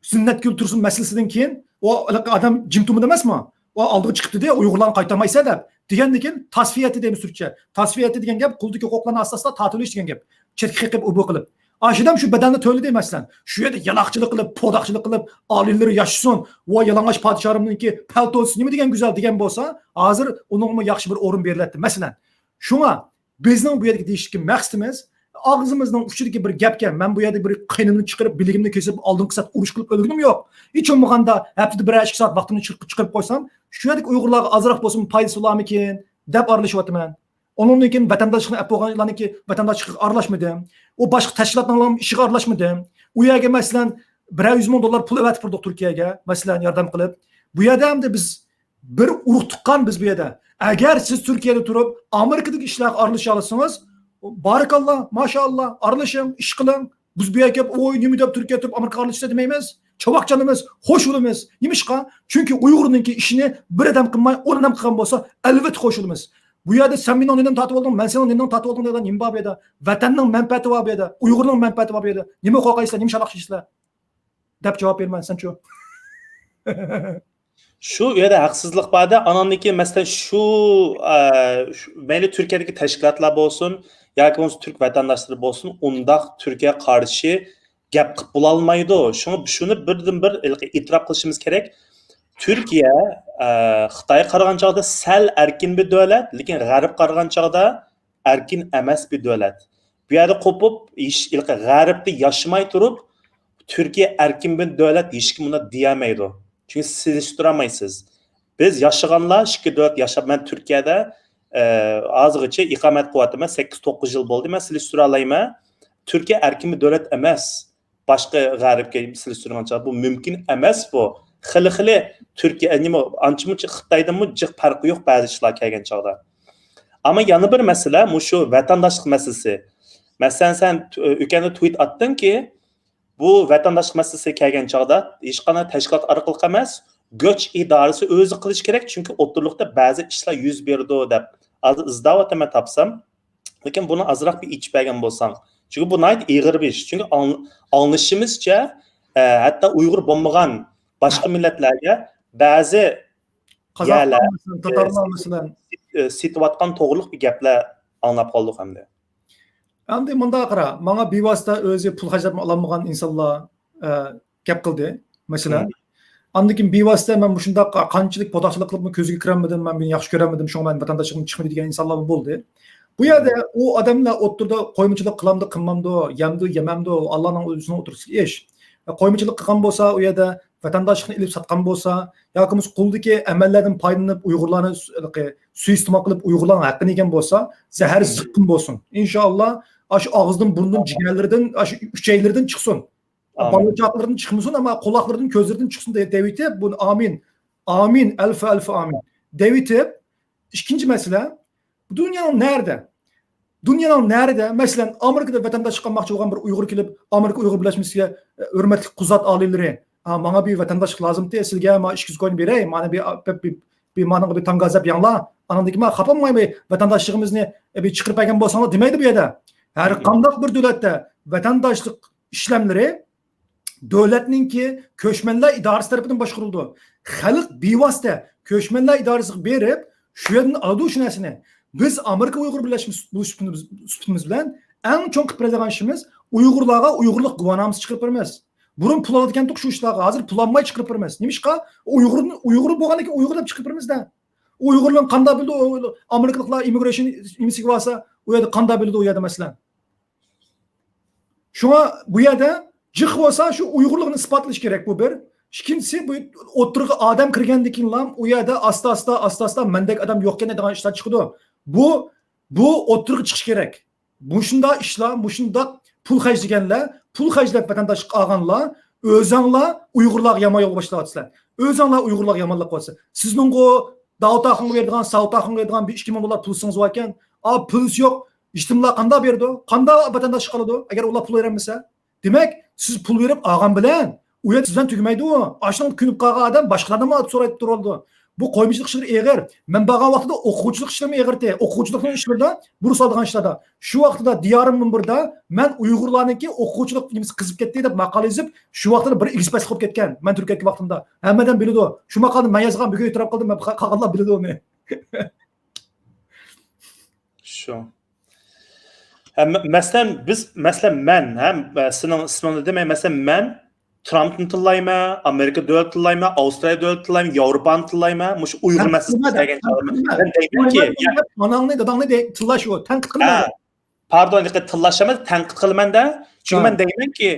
زىننەتگۈل تۇرسۇن مەسىلىسىدىن كېيىن، ئۇ ئادەم جىم تۇرمىدى ئەمەسمۇ؟ ئۇ ئالدىغا چىقىپتىدى، ئۇيغۇرلارنى قايتۇرمايسەن دەپ. دېگەندىن كېيىن تاسفىيە ئەتتى دەيمىز تۈركچە. تاسفىيە ئەتتى دېگەن گەپ قۇلدىكى ھوقۇقلارنى ئاستا-ئاستا تارتىۋېلىش دېگەن گەپ. چەتكە قېقىپ ئوبۇ قىلىپ. ئاشۇ ئادەم شۇ بەدەلنى تۆلىدى، مەسىلەن. شۇ يەردە يالاقچىلىق قىلىپ، پوداقچىلىق قىلىپ، ئالىيلىرى ياشىسۇن، ۋاي يالىڭاچ پادىشاھىمنىڭكى پەلتوسى نېمە دېگەن گۈزەل دېگەن بولسا، ھازىر ئۇنىڭغىمۇ ياخشى بىر ئورۇن بېرىلەتتى. مەسىلەن، شۇڭا بىزنىڭ بۇ يەردىكى دېيىشتىكى مەقسىتىمىز، ئاغزىمىزنىڭ ئۇچىدىكى بىر گەپكە، مەن بۇ يەردە بىر قېنىمنى چىقىرىپ، بىلىكىمنى كېسىپ، ئالدىنقى سەپتە ئۇرۇش قىلىپ ئۆلگىنىم يوق. ھېچ بولمىغاندا ھەپتىدە بىرەر ئىككى سائەت ۋاقتىمنى چىقىرىپ، چىقىرىپ قويسام، شۇ يەردىكى ئۇيغۇرلارغا ئازراق بولسىمۇ پايدىسى بولارمىكىن دەپ ئارىلىشىۋاتىمەن. ئۇنىڭدىن كېيىن ۋەتەنداشلىقنى ئەپ بولغانلارنىڭكى ۋەتەنداشلىقىغا ئارىلاشمىدىم. ئۇ باشقا تەشكىلاتنىڭ ئىشىغا ئارىلاشمىدىم. ئۇ يەرگە، مەسىلەن، بىرەر يۈز مىڭ دوللار پۇل ئەۋەتىپ بېرىدۇق تۈركىيەگە، مەسىلەن، ياردەم قىلىپ. بۇ يەردە ئەمدى بىز بىر ئۇرۇق تۇغقان بىز بۇ يەردە. ئەگەر سىز تۈركىيەدە تۇرۇپ، ئامېرىكىدىكى ئىشلارغا ئارىلىشالىسىڭىز، بارىكاللا، ماشائاللا، ئارىلىشىڭ، ئىش قىلىڭ. بىز بۇ يەرگە كېلىپ، ئوي، نېمە دەپ تۈركىيەدە تۇرۇپ ئامېرىكىغا ئارىلىشىسىلەر دېمەيمىز. چاۋاك چالىمىز، خوش بولىمىز. نېمىشقا؟ چۈنكى ئۇيغۇرنىڭكى ئىشىنى بىر ئادەم قىلماي، ئون ئادەم قىلغان بولسا، ئەلۋەتتە خوش بولىمىز. بۇ يەردە سەن مېنىڭ نېنىمنى تارتىۋالدىڭ، مەن سېنىڭ نېنىڭنى تارتىۋالدىم دەيدىغان نېمە بار بۇ يەردە؟ ۋەتەننىڭ مەنپەئەتى بار بۇ يەردە، ئۇيغۇرنىڭ مەنپەئەتى بار بۇ يەردە. نېمە قورقايسىلەر، نېمە شالاق چېچىسىلەر؟ دەپ جاۋاب بېرىمەن، سەنچۇ؟ شۇ يەردە ھەقسىزلىق بار-دە، ئاناندىن كېيىن، مەسىلەن، شۇ، ئە، شۇ، مەيلى تۈركىيەدىكى تەشكىلاتلار بولسۇن، ياكى بولمىسا تۈرك ۋەتەنداشلىرى بولسۇن، ئۇنداق تۈركىيەگە قارشى گەپ قىلىپ بولالمايدۇ. شۇڭا شۇنى بىردىنبىر ھېلىقى ئېتىراپ قىلىشىمىز كېرەك. تۈركىيە، ئە، خىتايغا قارىغان چاغدا سەل ئەركىن بىر دۆلەت، لېكىن غەربكە قارىغان چاغدا ئەركىن ئەمەس بىر دۆلەت. بۇ يەردە قوپۇپ، ھېچ، ھېلىقى غەربتە ياشىماي تۇرۇپ، تۈركىيە ئەركىن بىر دۆلەت، ھېچكىم بۇنى دېيەلمەيدۇ. چۈنكى سېلىشتۇرالمايسىز. بىز ياشىغانلار ئىككى دۆلەت ياشاپ، مەن تۈركىيەدە، ئە، ھازىرغىچە ئىقامەت قىلىۋاتىمەن، سەككىز، توققۇز يىل بولدى، مەن سېلىشتۇرالايمەن. تۈركىيە ئەركىن بىر دۆلەت ئەمەس. باشقا غەربكە سېلىشتۇرغان چاغدا بۇ مۇمكىن ئەمەس بۇ. خېلى، خېلى تۈركىيە، نېمە، ئانچە مۇنچە خىتايدىنمۇ جىق پەرقى يوق بەزى ئىشلار كەلگەن چاغدا. ئەمما يەنە بىر مەسىلە، مۇشۇ ۋەتەنداشلىق مەسىلىسى. مەسىلەن، سەن ت-، ئۆكەندە تۋىت ئاتتىڭكى، بۇ ۋەتەنداشلىق مەسىلىسىگە كەلگەن چاغدا ھېچقانداق تەشكىلات ئارقىلىق ئەمەس، گۆچ ئىدارىسى ئۆزى قىلىشى كېرەك، چۈنكى ئوتتۇرىلىقتا بەزى ئىشلار يۈز بېرىدۇ دەپ. ھازىر ئىزدەۋاتىمەن، تاپسام. لېكىن بۇنى ئازراق بىر ئېچىپ بەرگەن بولساڭ. چۈنكى بۇ ناھايىتى ئېغىر بىر ئىش. چۈنكى ئاڭ-، ئاڭلىشىمىزچە، ئە، ھەتتا ئۇيغۇر بولمىغان باشقا مىللەتلەرگە بەزى قازاقلار يەرلەر، مەسىلەن، تاتارلار مەسىلەن. ئە، سېتىۋاتقان توغرىلىق بىر گەپلەر ئاڭلاپ قالدۇق ئەمدى. ئەمدى مۇنداق قارا، ماڭا بىۋاسىتە ئۆزى پۇل خەجلەپمۇ ئالالمىغان ئىنسانلار، ئە، گەپ قىلدى، مەسىلەن. مم. ئاندىن كېيىن بىۋاسىتە مەن مۇشۇنداق قانچىلىك پوداقچىلىق قىلىپمۇ كۆزىگە كىرەلمىدىم، مەن بۇنى ياخشى كۆرەلمىدىم، شۇڭا مەن ۋەتەنداشلىقىمدىن چىقمىدى دېگەن ئىنسانلارمۇ بولدى. بۇ يەردە مم. ئۇ ئادەملەر ئوتتۇرىدا قويمىچىلىق قىلامدۇ، قىلمامدۇ، يەمدۇ، يېمەمدۇ، ئاللانىڭ ئۆزىنىڭ ئوتتۇرىسىدىكى ئىش. قويمىچىلىق قىلغان بولسا، ئۇ يەردە ۋەتەنداشلىقنى ئېلىپ ساتقان بولسا، ياكى بولمىسا قولىدىكى ئەمەللەردىن پايدىلىنىپ ئۇيغۇرلارنى سۇ-، سۇيىئىستېمال قىلىپ ئۇيغۇرلارنىڭ ھەققىنى يېگەن بولسا، زەھەر مم. زىققىم بولسۇن. ئىنشائاللا، ئاشۇ ئاغزىدىن، بۇرنىدىن، ئامىن. جىگەرلىرىدىن، ئاشۇ ئۈچەيلىرىدىن چىقسۇن. ئامىن. بالا چاقىلىرىدىن چىقمىسۇن، ئەمما قۇلاقلىرىدىن، كۆزلىرىدىن چىقسۇن دەي-، دەۋېتىپ، بۇنى ئامىن، ئامىن، ئەلف، ئەلف ئامىن دەۋېتىپ، ئىككىنچى مەسىلە، دۇنيانىڭ نەرىدە؟ دۇنيانىڭ نەرىدە؟ مەسىلەن، ئامېرىكىدا ۋەتەنداشلىق ئالماقچى بولغان بىر ئۇيغۇر كېلىپ، ئامېرىكا ئۇيغۇر بىرلەشمىسىگە، ئە، ھۆرمەتلىك قۇزات ئالىيلىرى، ھا، ماڭا بىر ۋەتەنداشلىق لازىمتى، سىلگە ما ئىككى يۈز كوين بېرەي، مانا بىر، بىر، بىر، بىر مانىڭغا بىر تانگا زەپ يەڭلا، ئانىڭدىن كېيىن ما خاپا بولماي بىر ۋەتەنداشلىقىمىزنى، ئە، بىر چىقىرىپ بەرگەن بولساڭلار دېمەيدۇ بۇ يەردە. ھەر مم. قانداق بىر دۆلەتتە ۋەتەنداشلىق ئىشلەملىرى دۆلەتنىڭكى كۆچمەنلەر ئىدارىسى تەرىپىدىن باشقۇرۇلىدۇ. خەلق بىۋاسىتە كۆچمەنلەر ئىدارىسىگە بېرىپ، شۇ يەردىن ئالىدۇ شۇ نەرسىنى. بىز ئامېرىكا ئۇيغۇر بىرلەشمىسى بولۇش سۈپىتىمىز، سۈپىتىمىز بىلەن ئەڭ چوڭ قىلىپ بېرىدىغان ئىشىمىز ئۇيغۇرلارغا ئۇيغۇرلۇق گۇۋاھنامىسى چىقىرىپ بېرىمىز. بۇرۇن پۇل ئالىدىكەنتۇق شۇ ئىشلارغا، ھازىر پۇل ئالماي چىقىرىپ بېرىمىز. نېمىشقا؟ ئۇيغۇر، ئۇيغۇر بولغاندىن كېيىن ئۇيغۇر دەپ چىقىرىپ بېرىمىز-دە. ئۇيغۇرلارنى قانداق بىلىدۇ؟ ئامېرىكىلىقلار ئىممىگرېيشن نېمىسىگە بارسا، ئۇ يەردە قانداق بىلىدۇ ئۇ يەردە مەسىلەن؟ شۇڭا بۇ يەردە جىق بولسا شۇ ئۇيغۇرلۇقنى ئىسپاتلاش كېرەك، بۇ بىر. ئىككىنچىسى، بۇ ئوتتۇرىغا ئادەم كىرگەندىن كېيىنلا ئۇ يەردە ئاستا-ئاستا، ئاستا-ئاستا مەندەك ئادەم يوق ئىكەن دەيدىغان ئىشلار چىقىدۇ. بۇ، بۇ ئوتتۇرىغا چىقىش كېرەك. مۇشۇنداق ئىشلار، مۇشۇنداق پۇل خەجلىگەنلەر، پۇل خەجلەپ ۋەتەنداشلىق ئالغانلار، ئۆزۈڭلار ئۇيغۇرلارغا يامان يول باشلاۋاتىسىلەر. ئۆزۈڭلار ئۇيغۇرلارغا يامانلىق قىلىۋاتىسىلەر. سىزنىڭغۇ داۋۇت ئاخۇنغا بېرىدىغان، ساۋۇت ئاخۇنغا بېرىدىغان بىر ئىككى مىڭ دوللار پۇلىڭىز باركەن، ئا، پۇلىسى يوق، يېتىملار قانداق بېرىدۇ؟ قانداق ۋەتەنداشلىق قىلىدۇ؟ ئەگەر ئۇلار پۇل بېرەلمىسە. دېمەك، سىز پۇل بېرىپ ئالغان بىلەن ئۇ يەر سىز بىلەن تۈگىمەيدۇ. ئاشۇنىڭ كۆنۈپ قالغان ئادەم باشقىلاردىنمۇ سوراپ تۇرۇۋالىدۇ. بۇ قويمىچىلىق ئىشلىرى ئېغىر. مەن بارغان ۋاقتىدا ئوقۇغۇچىلىق ئىشلىرىمۇ ئېغىرتى. ئوقۇغۇچىلىقنىڭ ئىشلىرىدا، بۇرس ئالىدىغان ئىشلاردا. شۇ ۋاقتىدا دىيارىم مۇنبىرىدا مەن ئۇيغۇرلارنىڭكى ئوقۇغۇچىلىق نېمىسى قىزىپ كەتتى دەپ ماقالە يېزىپ، شۇ ۋاقتىدا بىر ئېگىز پەسلىك بولۇپ كەتكەن. مەن تۈركىيەدىكى ۋاقتىمدا. ھەممە ئادەم بىلىدۇ. شۇ ماقالىنى مەن يازغان، بۈگۈن ئېتىراپ قىلدىم، مەن قا-، قالغانلار بىلىدۇ ئۇنى. شۇ. ھە، مە-، مەسىلەن، بىز، مەسىلەن، مەن، ھە، سېنىڭ ئىسمىڭنى دېمەي، مەسىلەن، مەن ترامپنى تىللايمەن، ئامېرىكا دۆلىتىنى تىللايمەن، ئاۋسترالىيە دۆلىتىنى تىللايمەن، ياۋروپانى تىللايمەن، مۇشۇ ئۇيغۇر مەسىلىسىگە كەلگەن چاغدا مەن دەيمەنكى، ئاناڭنى، داداڭنى دەي-، تىللاش ئۇ، تەنقىد قىلما. پاردون، تىللاش ئەمەس، تەنقىد قىلىمەن-دە. چۈنكى مەن دەيمەنكى،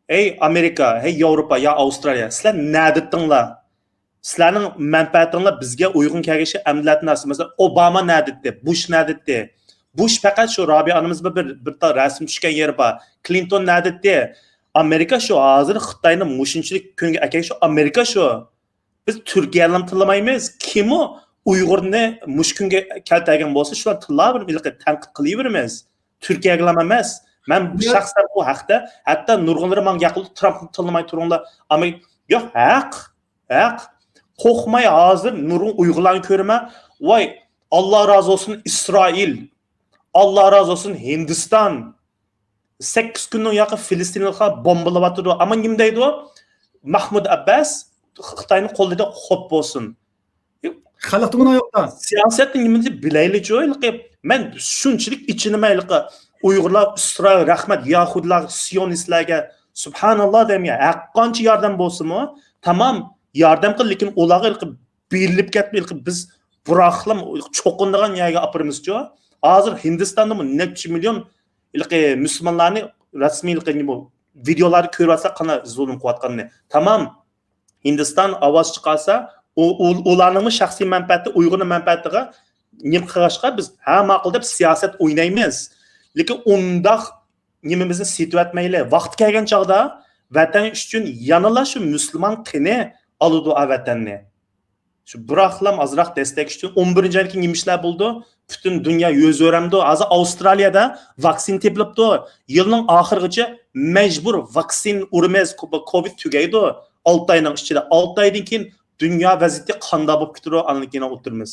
ئەي ئامېرىكا، ھەي ياۋروپا يا ئاۋسترالىيە، سىلەر نەدىتىڭلار؟ سىلەرنىڭ مەنپەئەتىڭلار بىزگە ئۇيغۇن كەلگەنچە ئەمدىلەتنى ئاسسا، مەسىلەن، ئوباما نەدىتتى، بۇش نەدىتتى؟ بۇش پەقەت شۇ رابىيە ئانىمىز بىر، بىر، بىر تال رەسىم چۈشكەن يېرى بار. كلىنتون نەدىتتى؟ ئامېرىكا شۇ ھازىر خىتاينى مۇشۇنچىلىك كۈنگە ئەكەلگەن شۇ ئامېرىكا شۇ. بىز تۈركىيەنىمۇ تىللىمايمىز. كىمۇ ئۇيغۇرنى مۇشۇ كۈنگە كەلتۈرگەن بولسا، شۇلارنى تىللاۋېرىپ، ھېلىقى تەنقىد قىلىۋېرىمىز. تۈركىيەگىلا ئەمەس. مەن شەخسەن بۇ ھەقتە، ھەتتا نۇرغۇنلىرى ماڭا ياقۇلدى، ترامپنى تىللىماي تۇرۇڭلار. ئامېرىكا، ياق، ھەق. ھەق. قورقماي ھازىر نۇرغۇن ئۇيغۇرلارنى كۆرىمەن. ۋاي، ئاللا رازى بولسۇن ئىسرائىل. ئاللا رازى بولسۇن ھىندىستان. سەككىز كۈندىن ياقى فىلىستىنلىقلار بومبىلاۋاتىدۇ. ئەمما نېمە دەيدۇ؟ مەھمۇد ئەبباس خىتاينى قوللىدى، خوپ بولسۇن. خەلقتە گۇناھ يوق-دا. سىياسەتنى نېمە دەپ بىلەيلىچۇ؟ ھېلىقى مەن شۇنچىلىك ئېچىنىمەن، ھېلىقى ئۇيغۇرلار، ئىسرائىل، رەھمەت، يەھۇدىيلارغا، سىيونىستلارغا، سۇبھاناللا دەيمەن. ھەرقانچە ياردەم بولسىمۇ، تامام ياردەم قىل، لېكىن ئۇلارغا ھېلىقى بېرىلىپ كەتمە، ھېلىقى بىز بىراقلا چوقۇنىدىغان يەرگە ئاپىرىمىزچۇ. ھازىر ھىندىستاندىمۇ نەچچە مىليون ھېلىقى مۇسۇلمانلارنى رەسمىي ھېلىقى نېمە، ۋىدېئولاردا كۆرۈۋاتساق قانداق زۇلۇم قىلىۋاتقاننى. تامام ھىندىستان ئاۋاز چىقارسا، ئۇ، ئۇ، ئۇلارنىڭمۇ شەخسىي مەنپەئەتى، ئۇيغۇرنىڭ مەنپەئەتىگە نېمە قىلغاچقا بىز ھە ماقۇل دەپ سىياسەت ئوينايمىز. لېكىن ئۇنداق نېمىمىزنى سېتىۋەتمەيلى. ۋاقتى كەلگەن چاغدا ۋەتەن ئۈچۈن يەنىلا شۇ مۇسۇلمان قېنى ئالىدۇ ئا ۋەتەننى. شۇ بىراقلام ئازراق دەستەك ئۈچۈن ئون بىرىنچى ئايدىكى نېمە ئىشلار بولىدۇ؟ پۈتۈن دۇنيا يۈز ئۆرەمدۇ. ھازىر ئاۋسترالىيەدە ۋاكسىن تېپىلىپتۇ. يىلنىڭ ئاخىرىغىچە مەجبۇر ۋاكسىن ئۇرىمىز، كوۋىد تۈگەيدۇ. ئالتە ئاينىڭ ئىچىدە. ئالتە ئايدىن كېيىن دۇنيا ۋەزىيىتى قانداق بولۇپ كېتىدۇ، ئاندىن كېيىن ئولتۇرىمىز.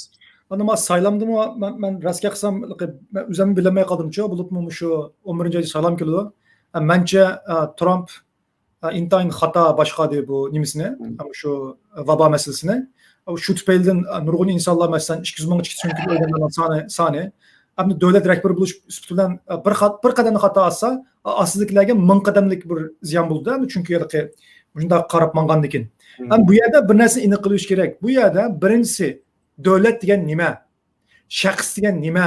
ئانا ما سايلامدىمۇ مەن، مەن راست گەپ قىلسام، مەن ئۆزۈممۇ بىلەلمەي قالدىمچۇ، بولۇپمۇ مۇشۇ ئون بىرىنچى ئايدا سايلام كېلىدۇ. مەنچە، ترامپ ئىنتايىن خاتا باشقاردى بۇ نېمىسىنى، مم. شۇ ۋابا مەسىلىسىنى. شۇ تۈپەيلىدىن نۇرغۇن ئىنسانلار، مەسىلەن، ئىككى يۈز مىڭغىچە سۆڭىكىپ ئۆلگەنلەرنىڭ سانى، سانى. ئەمدى دۆلەت رەھبىرى بولۇش سۈپىتى بىلەن بىر خات-، بىر قەدەمنى خاتا ئاتسا، ئاستىدىكىلەرگە مىڭ قەدەملىك بىر زىيان بولىدۇ. ئەمدى چۈنكى ھېلىقى مۇشۇنداق قاراپ ماڭغاندىكىن. مم. ئەمدى بۇ يەردە بىر نەرسىنى ئېنىق قىلىش كېرەك. بۇ يەردە بىرىنچىسى، دۆلەت دېگەن نېمە؟ شەخس دېگەن نېمە؟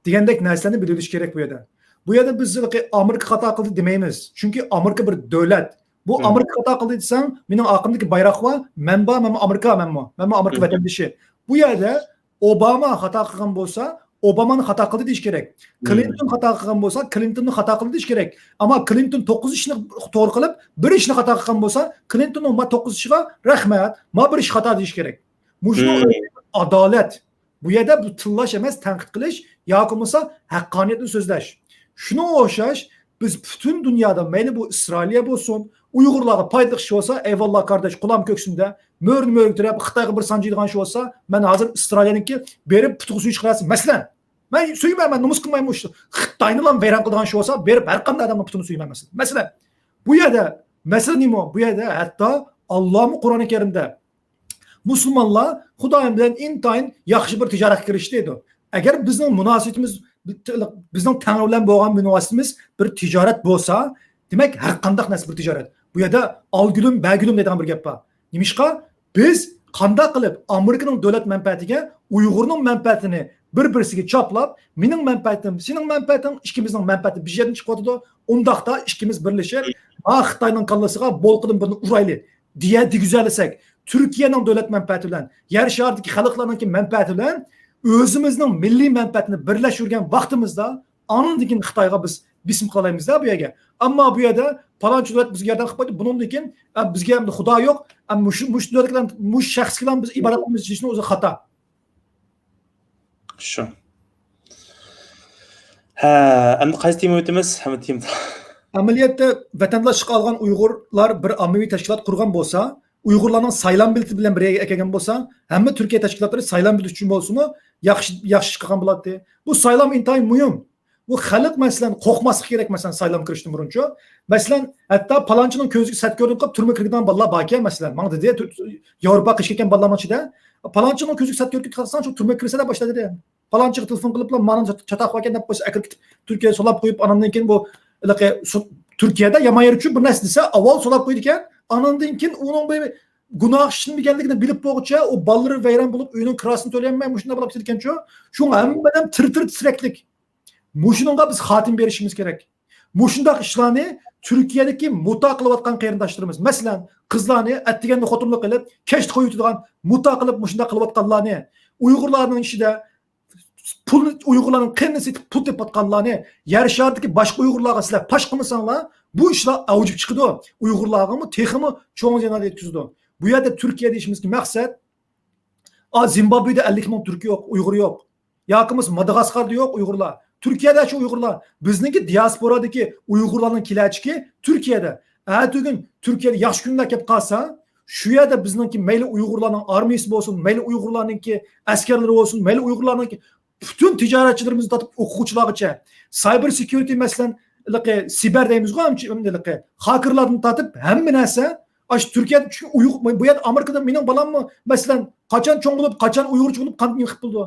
دېگەندەك نەرسىلەرنى بىلىۋېلىش كېرەك بۇ يەردە. بۇ يەردە بىز ھېلىقى ئامېرىكا خاتا قىلدى دېمەيمىز. چۈنكى ئامېرىكا بىر دۆلەت. بۇ مم. ئامېرىكا خاتا قىلدى دېسەڭ، مېنىڭ ئارقامدىكى بايراق بار، مەن بار، مەنمۇ ئامېرىكا، مەنمۇ. مەنمۇ ئامېرىكا مم. ۋەتەندىشى. بۇ يەردە ئوباما خاتا قىلغان بولسا، ئوبامانى خاتا قىلدى دېيىش كېرەك. مم. كلىنتون خاتا قىلغان بولسا، كلىنتوننى خاتا قىلدى دېيىش كېرەك. ئەمما كلىنتون توققۇز ئىشنى توغرا قىلىپ، بىر ئىشنى خاتا قىلغان بولسا، كلىنتوننىڭ ما توققۇز ئىشىغا رەھمەت، ما بىر ئىش خاتا دېيىش كېرەك. مۇشۇنىڭ مم. ئۆزى ئادالەت. بۇ يەردە بۇ تىللاش ئەمەس، تەنقىد قىلىش ياكى بولمىسا ھەققانىيەتنى سۆزلەش. شۇنىڭغا ئوخشاش بىز پۈتۈن دۇنيادا مەيلى بۇ ئىسرائىلىيە بولسۇن، ئۇيغۇرلارغا پايدىلىق ئىش بولسا، ئەيۋاللا قارداش، قۇلاقمۇ كۆكسۈمدە، مۆرىنى مۆرىگە تىرەپ، خىتايغا بىر سانجىيدىغان ئىش بولسا، مەن ھازىر ئىسرائىلىيەنىڭكى بېرىپ پۇتىغا سۇ ئىچقۇزىسىز. مەسىلەن، مەن سۆيمەيمەن، نومۇس قىلمايمەن ئۇ ئىشنى. خىتاينىلا ۋەيران قىلىدىغان ئىش بولسا، بېرىپ ھەر قانداق ئادەمنىڭ پۇتىنى سۆيمەن. مەسىلەن، مەسىلەن، بۇ يەردە مەسىلە نېمە؟ بۇ يەردە ھەتتا ئاللامۇ قۇرئانى كەرىمدە مۇسۇلمانلار خۇدايىم بىلەن ئىنتايىن ياخشى بىر تىجارەتكە كىرىشتى دەيدۇ. ئەگەر بىزنىڭ مۇناسىۋىتىمىز، بىزنىڭ تەڭرى بىلەن بولغان مۇناسىۋىتىمىز بىر تىجارەت بولسا، دېمەك، ھەر قانداق نەرسە بىر تىجارەت. بۇ يەردە ئالگۈلۈم، بەرگۈلۈم دەيدىغان بىر گەپ بار. نېمىشقا؟ بىز قانداق قىلىپ ئامېرىكىنىڭ دۆلەت مەنپەئەتىگە ئۇيغۇرنىڭ مەنپەئەتىنى بىر-بىرسىگە چاپلاپ، مېنىڭ مەنپەئەتىم، سېنىڭ مەنپەئەتىڭ، ئىككىمىزنىڭ مەنپەئەتى بىر يەردىن چىقىۋاتىدۇ. ئۇنداقتا ئىككىمىز بىرلىشىپ، ما خىتاينىڭ كاللىسىغا بولقىدىن بىرنى ئۇرايلى دېيە دېگۈزەلىسەك، تۈركىيەنىڭ دۆلەت مەنپەئەتى بىلەن، يەر شارىدىكى خەلقلەرنىڭكى مەنپەئەتى بىلەن ئۆزىمىزنىڭ مىللىي مەنپەئەتىنى بىرلەشتۈرگەن ۋاقتىمىزدا، ئاندىن كېيىن خىتايغا بىز بېسىم قىلالايمىز-دە بۇ يەرگە. ئەمما بۇ يەردە پالانچى دۆلەت بىزگە ياردەم قىلىپ قويدى، بۇنىڭدىن كېيىن، ئە، بىزگە ئەمدى خۇدا يوق، ئە، مۇشۇ، مۇشۇ دۆلەت بىلەن، مۇشۇ شەخس بىلەن بىز ئىبادەت قىلىمىز دېيىشنىڭ ئۆزى خاتا. شۇ. ھە، ئەمدى قايسى تېمىغا ئۆتىمىز؟ ھەممە تېما. ئەمەلىيەتتە ۋەتەنداشلىق ئالغان ئۇيغۇرلار بىر ئاممىۋى تەشكىلات قۇرغان بولسا، ئۇيغۇرلارنىڭ سايلام بېلىتى بىلەن بىر يەرگە ئەكەلگەن بولسا، ھەممە تۈركىيە تەشكىلاتلىرى سايلام بېلىتى ئۈچۈن بولسىمۇ ياخشى، ياخشى ئىش قىلغان بولاتتى. بۇ سايلام ئىنتايىن مۇھىم. بۇ خەلق، مەسىلەن، قورقماسلىقى كېرەك، مەسىلەن، سايلام كىرىشتىن بۇرۇنچۇ. مەسىلەن، ھەتتا پالانچىنىڭ كۆزىگە سەت كۆرۈنۈپ قاپ تۈرمىگە كىرگەن بالىلار باركەن، مەسىلەن، ماڭا دېدى، تۈ-، ياۋروپاغا قېچىپ كەتكەن بالىلارنىڭ ئىچىدە، پالانچىنىڭ كۆزىگە سەت كۆرۈنۈپ قالساڭ، شۇ تۈرمىگە كىرسە دەپ باشلىدى. پالانچىغا تېلېفون قىلىپلا، مانا چاتاق باركەن دەپ قويسا، ئەكىرىپ كېتىپ، تۈركىيەگە سولاپ قويۇپ، ئاناندىن كېيىن بۇ، ھېلىقى سو-، تۈركىيەدە يامان يېرىچۇ بىر نەرسە دېسە، ئاۋۋال سولاپ قويىدىكەن، ئاناندىن كېيىن ئۇنىڭ بىر گۇناھ ئىشلىمىگەنلىكىنى بىلىپ بولغۇچە، ئۇ بالىلىرى ۋەيران بولۇپ، ئۆيىنىڭ كىراسىنى تۆلىيەلمەي، مۇشۇنداق بولۇپ كېتىدىكەنچۇ. شۇڭا ھەممە ئادەم تىر-تىر تىترەكلىك. مۇشۇنىڭغا بىز خاتىمە بېرىشىمىز كېرەك. مۇشۇنداق ئىشلارنى تۈركىيەدىكى مۇتا قىلىۋاتقان قېرىنداشلىرىمىز، مەسىلەن، قىزلارنى ئەتىگەندە خوتۇنلۇق قىلىپ، كەچتە قويۇۋېتىدىغان، مۇتا قىلىپ مۇشۇنداق قىلىۋاتقانلارنى، ئۇيغۇرلارنىڭ ئىچىدە پۇل، ئۇيغۇرلارنىڭ قېنىنى سېتىپ پۇل تېپىۋاتقانلارنى يەر شارىدىكى باشقا ئۇيغۇرلارغا سىلەر پاش قىلمىساڭلار، بۇ ئىشلار ئاۋجىپ چىقىدۇ. ئۇيغۇرلارغىمۇ تېخىمۇ چوڭ زىيان يەتكۈزىدۇ. بۇ يەردە تۈركىيە دېيىشىمىزدىكى مەقسەت، ئا، زىمبابۋېدا ئەللىك مىڭ تۈرك يوق، ئۇيغۇر يوق. ياكى بولمىسا مادىغاسكاردا يوق ئۇيغۇرلار. تۈركىيەدە شۇ ئۇيغۇرلار. بىزنىڭكى دىياسپورادىكى ئۇيغۇرلارنىڭ كېلەچىكى تۈركىيەدە. ئەتىگۈن تۈركىيەدە ياخشى كۈنلەر كېلىپ قالسا، شۇ يەردە بىزنىڭكى مەيلى ئۇيغۇرلارنىڭ ئارمىيىسى بولسۇن، مەيلى ئۇيغۇرلارنىڭكى ئەسكەرلىرى بولسۇن، مەيلى ئۇيغۇرلارنىڭكى پۈتۈن تىجارەتچىلىرىمىزدىن تارتىپ ئوقۇغۇچىلارغىچە، سايبېر سېكيۇرىتى، مەسىلەن، ھېلىقى سىبەر دەيمىزغۇ، ھېلىقى خاكېرلاردىن تارتىپ ھەممە نەرسە ئاشۇ تۈركىيەدە. چۈنكى ئۇيغۇر، بۇ يەردە ئامېرىكىدا مېنىڭ بالاممۇ، مەسىلەن، قاچان چوڭ بولۇپ، قاچان ئۇيغۇرچە بولۇپ، قاندىن قىلىپ بولىدۇ؟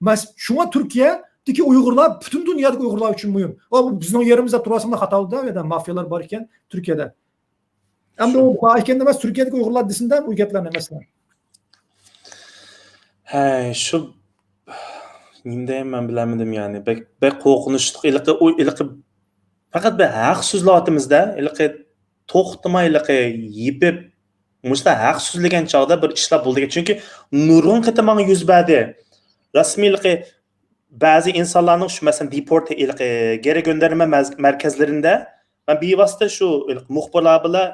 مەس-، شۇڭا تۈركىيەدىكى ئۇيغۇرلار پۈتۈن دۇنيادىكى ئۇيغۇرلار ئۈچۈن مۇھىم. ئا، بۇ بىزنىڭ يېرىمىز دەپ تۇرۇۋالساملا خاتا بولىدۇ، ئۇ يەردە مافىيالار بار ئىكەن تۈركىيەدە. ئەمدى ئۇ بار ئىكەن ئەمەس، تۈركىيەدىكى ئۇيغۇرلار دېسىندە بۇ گەپلەرنى، مەسىلەن. ھەي، شۇ نېمە دەيمەن، بىلەلمىدىم يەنى. بەك، بەك قورقۇنچلۇق. ھېلىقى، ئۇ، ھېلىقى پەقەت بىر ھەق سۆزلەۋاتىمىز-دە، ھېلىقى توختىماي ھېلىقى يېپىپ، مۇشۇنداق ھەق سۆزلىگەن چاغدا بىر ئىشلار بولىدىكەن. چۈنكى نۇرغۇن قېتىم ماڭا يۈز بەردى. رەسمىيلىقى بەزى ئىنسانلارنىڭ شۇ، مەسىلەن، دېپورت، ھېلىقى گېرى گۆندەرمە مەز-، مەركەزلىرىندە مەن بىۋاسىتە شۇ ھېلىقى مۇخبىرلار بىلەن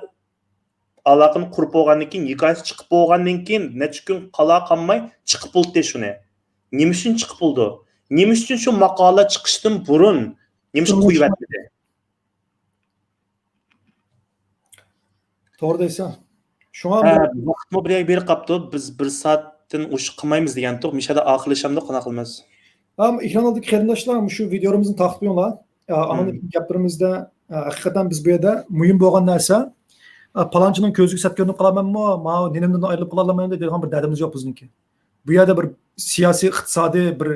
ئالاقىنى قۇرۇپ بولغاندىن كېيىن، ھېكايىسى چىقىپ بولغاندىن كېيىن نەچچە كۈن قالا قالماي چىقىپ بولدى شۇنى. نېمە ئۈچۈن چىقىپ بولدى؟ نېمە ئۈچۈن شۇ ماقالە چىقىشتىن بۇرۇن نېمە ئۈچۈن قويۇۋەتمىدى؟ توغرا دەيسەن. شۇڭا ھە، بۇ ۋاقىتمۇ بىر يەرگە بېرىپ قاپتۇ. بىز بىر سائەتتىن ئوشۇق قىلمايمىز دېگەنتۇق. مۇشۇ يەردە ئاخىرلىشامدۇق، قانداق قىلىمىز؟ ھەم ئېكراندىكى قېرىنداشلار، مۇشۇ ۋىدىيولىرىمىزنى تارقىتىپ قويۇڭلار. ئا، ئاندىن كېيىن گەپلىرىمىزدە، ئا، ھەقىقەتەن بىز بۇ يەردە مۇھىم بولغان نەرسە، ئا، پالانچىنىڭ كۆزىگە سەت كۆرۈنۈپ قالامەنمۇ، ماۋۇ نېنىمدىن ئايرىلىپ قالالمايمەن دەيدىغان بىر دەردىمىز يوق بىزنىڭكى. بۇ يەردە بىر سىياسىي، ئىقتىسادىي بىر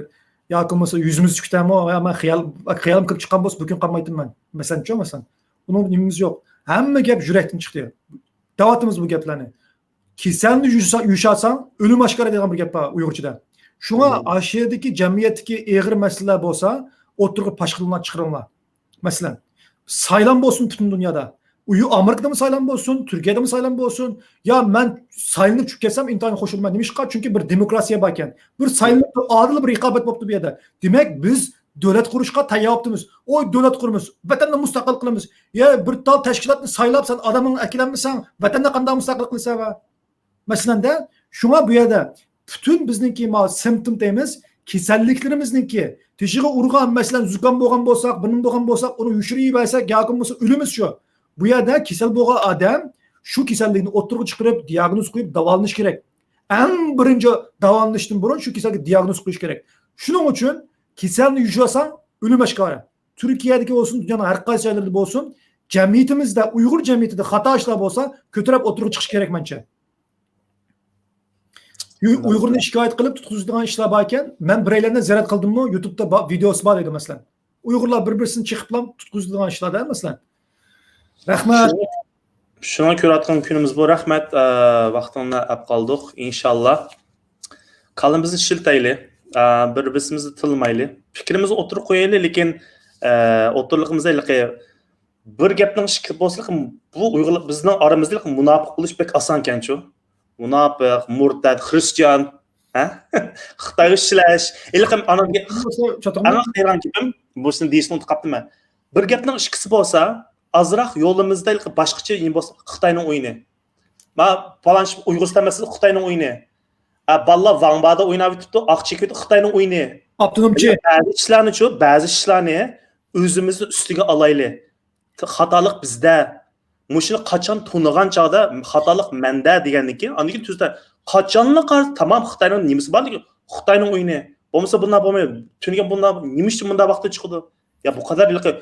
ياكى بولمىسا يۈزىمىز تۈكتەمۇ، يا مەن خىيال، خىيالىم كىرىپ چىققان بولسا بۇ كۈن قالمايتتىم مەن. مەسىلەنچۇ، مەسىلەن. ئۇنىڭ نېمىمىز يوق. ھەممە گەپ يۈرەكتىن چىقتى. دەۋاتىمىز بۇ گەپلەرنى. كېسەلنى يۇشا-، يۇشاتساڭ، ئۆلۈم ئاشكارا دەيدىغان بىر گەپ بار ئۇيغۇرچىدا. شۇڭا ئاشۇ يەردىكى جەمئىيەتتىكى ئېغىر مەسىلىلەر بولسا، ئوتتۇرىغا پاش قىلىڭلار، چىقىرىڭلار. مەسىلەن، سايلام بولسۇن پۈتۈن دۇنيادا. ئۇ ئامېرىكىدىمۇ سايلام بولسۇن، تۈركىيەدىمۇ سايلام بولسۇن. يا مەن سايلىنىپ چۈشۈپ كەتسەم، ئىنتايىن خوش بولىمەن. نېمىشقا؟ چۈنكى بىر دېموكراتىيە باركەن. بىر سايلىنىپ، ئادىل بىر رىقابەت بوپتۇ بۇ يەردە. دېمەك، بىز دۆلەت قۇرۇشقا تەييار بوپتىمىز. ئوي، دۆلەت قۇرىمىز، ۋەتەننى مۇستەقىل قىلىمىز. يا بىر تال تەشكىلاتنى سايلاپ، سەن ئادامىڭنى ئەكىلەلمىسەڭ، ۋەتەننى قانداق مۇستەقىل قىلىسەن ۋە مەسىلەندە، شۇڭا بۇ يەردە پۈتۈن بىزنىڭكى ما سىمپتوم دەيمىز، كېسەللىكلىرىمىزنىڭكى تېشىغا ئۇرغان، مەسىلەن، زۇكام بولغان بولساق، بىر نېمە بولغان بولساق، ئۇنى يوشۇرۇۋەرسەك ياكى بولمىسا ئۆلىمىز شۇ. بۇ يەردە كېسەل بولغان ئادەم شۇ كېسەللىكنى ئوتتۇرىغا چىقىرىپ، دىياگنوز قويۇپ داۋالىنىشى كېرەك. ئەڭ بىرىنچى داۋالىنىشتىن بۇرۇن شۇ كېسەلگە دىياگنوز قويۇش كېرەك. شۇنىڭ ئۈچۈن كېسەلنى يوشۇرساڭ، ئۆلۈم ئاشكارا. تۈركىيەدىكى بولسۇن، دۇنيانىڭ ھەر قايسى جايلىرىدا بولسۇن، جەمئىيىتىمىزدە، ئۇيغۇر جەمئىيىتىدە خاتا ئىشلار بولسا، كۆتۈرۈپ ئوتتۇرىغا چىقىش كېرەك مەنچە. ئۇي-، ئۇيغۇرنى شىكايەت قىلىپ تۇتقۇزىدىغان ئىشلار باركەن، مەن بىرەيلەندىن زىيارەت قىلدىممۇ؟ يۇتۇبتا با-، ۋىدىيوسى بار ئىدى، مەسىلەن. ئۇيغۇرلار بىر-بىرسىنى چېقىپلا تۇتقۇزىدىغان ئىشلاردا، مەسىلەن. رەھمەت. شۇ-، شۇڭا كۆرۈۋاتقان كۈنىمىز بۇ. رەھمەت، ئە، ۋاقتىڭنى ئەپ قالدۇق. ئىنشاللا كاللىمىزنى ئىشلىتەيلى، ئە، بىر-بىرىمىزنى تىللىمايلى. پىكرىمىزنى ئوتتۇرىغا قويايلى، لېكىن، ئە، ئوتتۇرىلىقىمىزدا ھېلىقى بىر گەپنىڭ ئىككى بولسا، بۇ ئۇيغۇر، بىزنىڭ ئارىمىزدا ھېلىقى مۇناپىق بولۇش بەك ئاسانكەنچۇ. مۇناپىق، مۇرتەت، خرىستىيان، ھە؟ خىتايغا ئىشلەش. ھېلىقى ئانا، بۇ بولسا چاتاقمۇ؟ ئەڭ قىيغان گېپىم، بۇسىنى دېيىشنى ئۇنتۇپ قاپتىمەن. بىر گەپنىڭ ئىككىسى بولسا، ئازراق يولىمىزدا ھېلىقى باشقىچە نېمە بولسا، خىتاينىڭ ئويۇنى. ما پالانچى ئۇيغۇرىستان مەسىلىسى خىتاينىڭ ئويۇنى. ئا، بالىلار ۋاڭبادا ئويناپ ئۆتۈپتۇ، ئاق چېكىۋېتىپ خىتاينىڭ ئويۇنى. ئاپتونومچى. بەزى ئىشلارنىچۇ، بەزى ئىشلارنى ئۆزىمىزنى ئۈستىگە ئالايلى. خاتالىق بىزدە. مۇشۇنى قاچان تونۇغان چاغدا خاتالىق مەندە دېگەندىن كېيىن، ئاندىن كېيىن تۈزىتە. قاچانلا قارىسا، تامام خىتاينىڭ نېمىسى بار، لېكىن خىتاينىڭ ئويۇنى. بولمىسا بۇنداق بولمايدۇ. تۈنۈگۈن بۇنداق، نېمە ئۈچۈن بۇنداق ۋاقىتتا چىقىدۇ؟ يا بۇ قەدەر ھېلىقى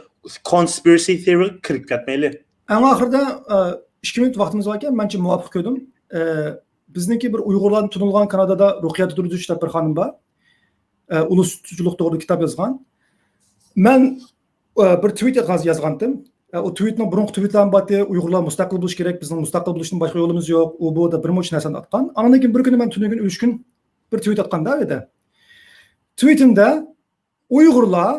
conspiracy theory كىرىپ كەتمەيلى. ئەڭ ئاخىرىدا، ئە، ئىككى مىنۇت ۋاقتىمىز باركەن، مەنچە مۇۋاپىق كۆردۈم. ئە، بىزنىڭكى بىر ئۇيغۇرلاردىن تونۇلغان كانادادا رۇقىيە تۇردۇش دەپ بىر خانىم بار. ئە، ئۇلۇسچىلىق توغرىدا كىتاب يازغان. مەن، ئە، بىر تۋىت يازغان، يازغانتىم. ئە، ئۇ تۋىتنىڭ بۇرۇنقى تۋىتلىرىمۇ بارتى، ئۇيغۇرلار مۇستەقىل بولۇش كېرەك، بىزنىڭ مۇستەقىل بولۇشتىن باشقا يولىمىز يوق، ئۇ بۇ دەپ بىر مۇنچە نەرسىنى ئاتقان. ئاندىن كېيىن بىر كۈنى مەن تۈنۈگۈن ئۈچ كۈن بىر تۋىت ئاتقاندا ئۇ يەردە. تۋىتىمدە ئۇيغۇرلار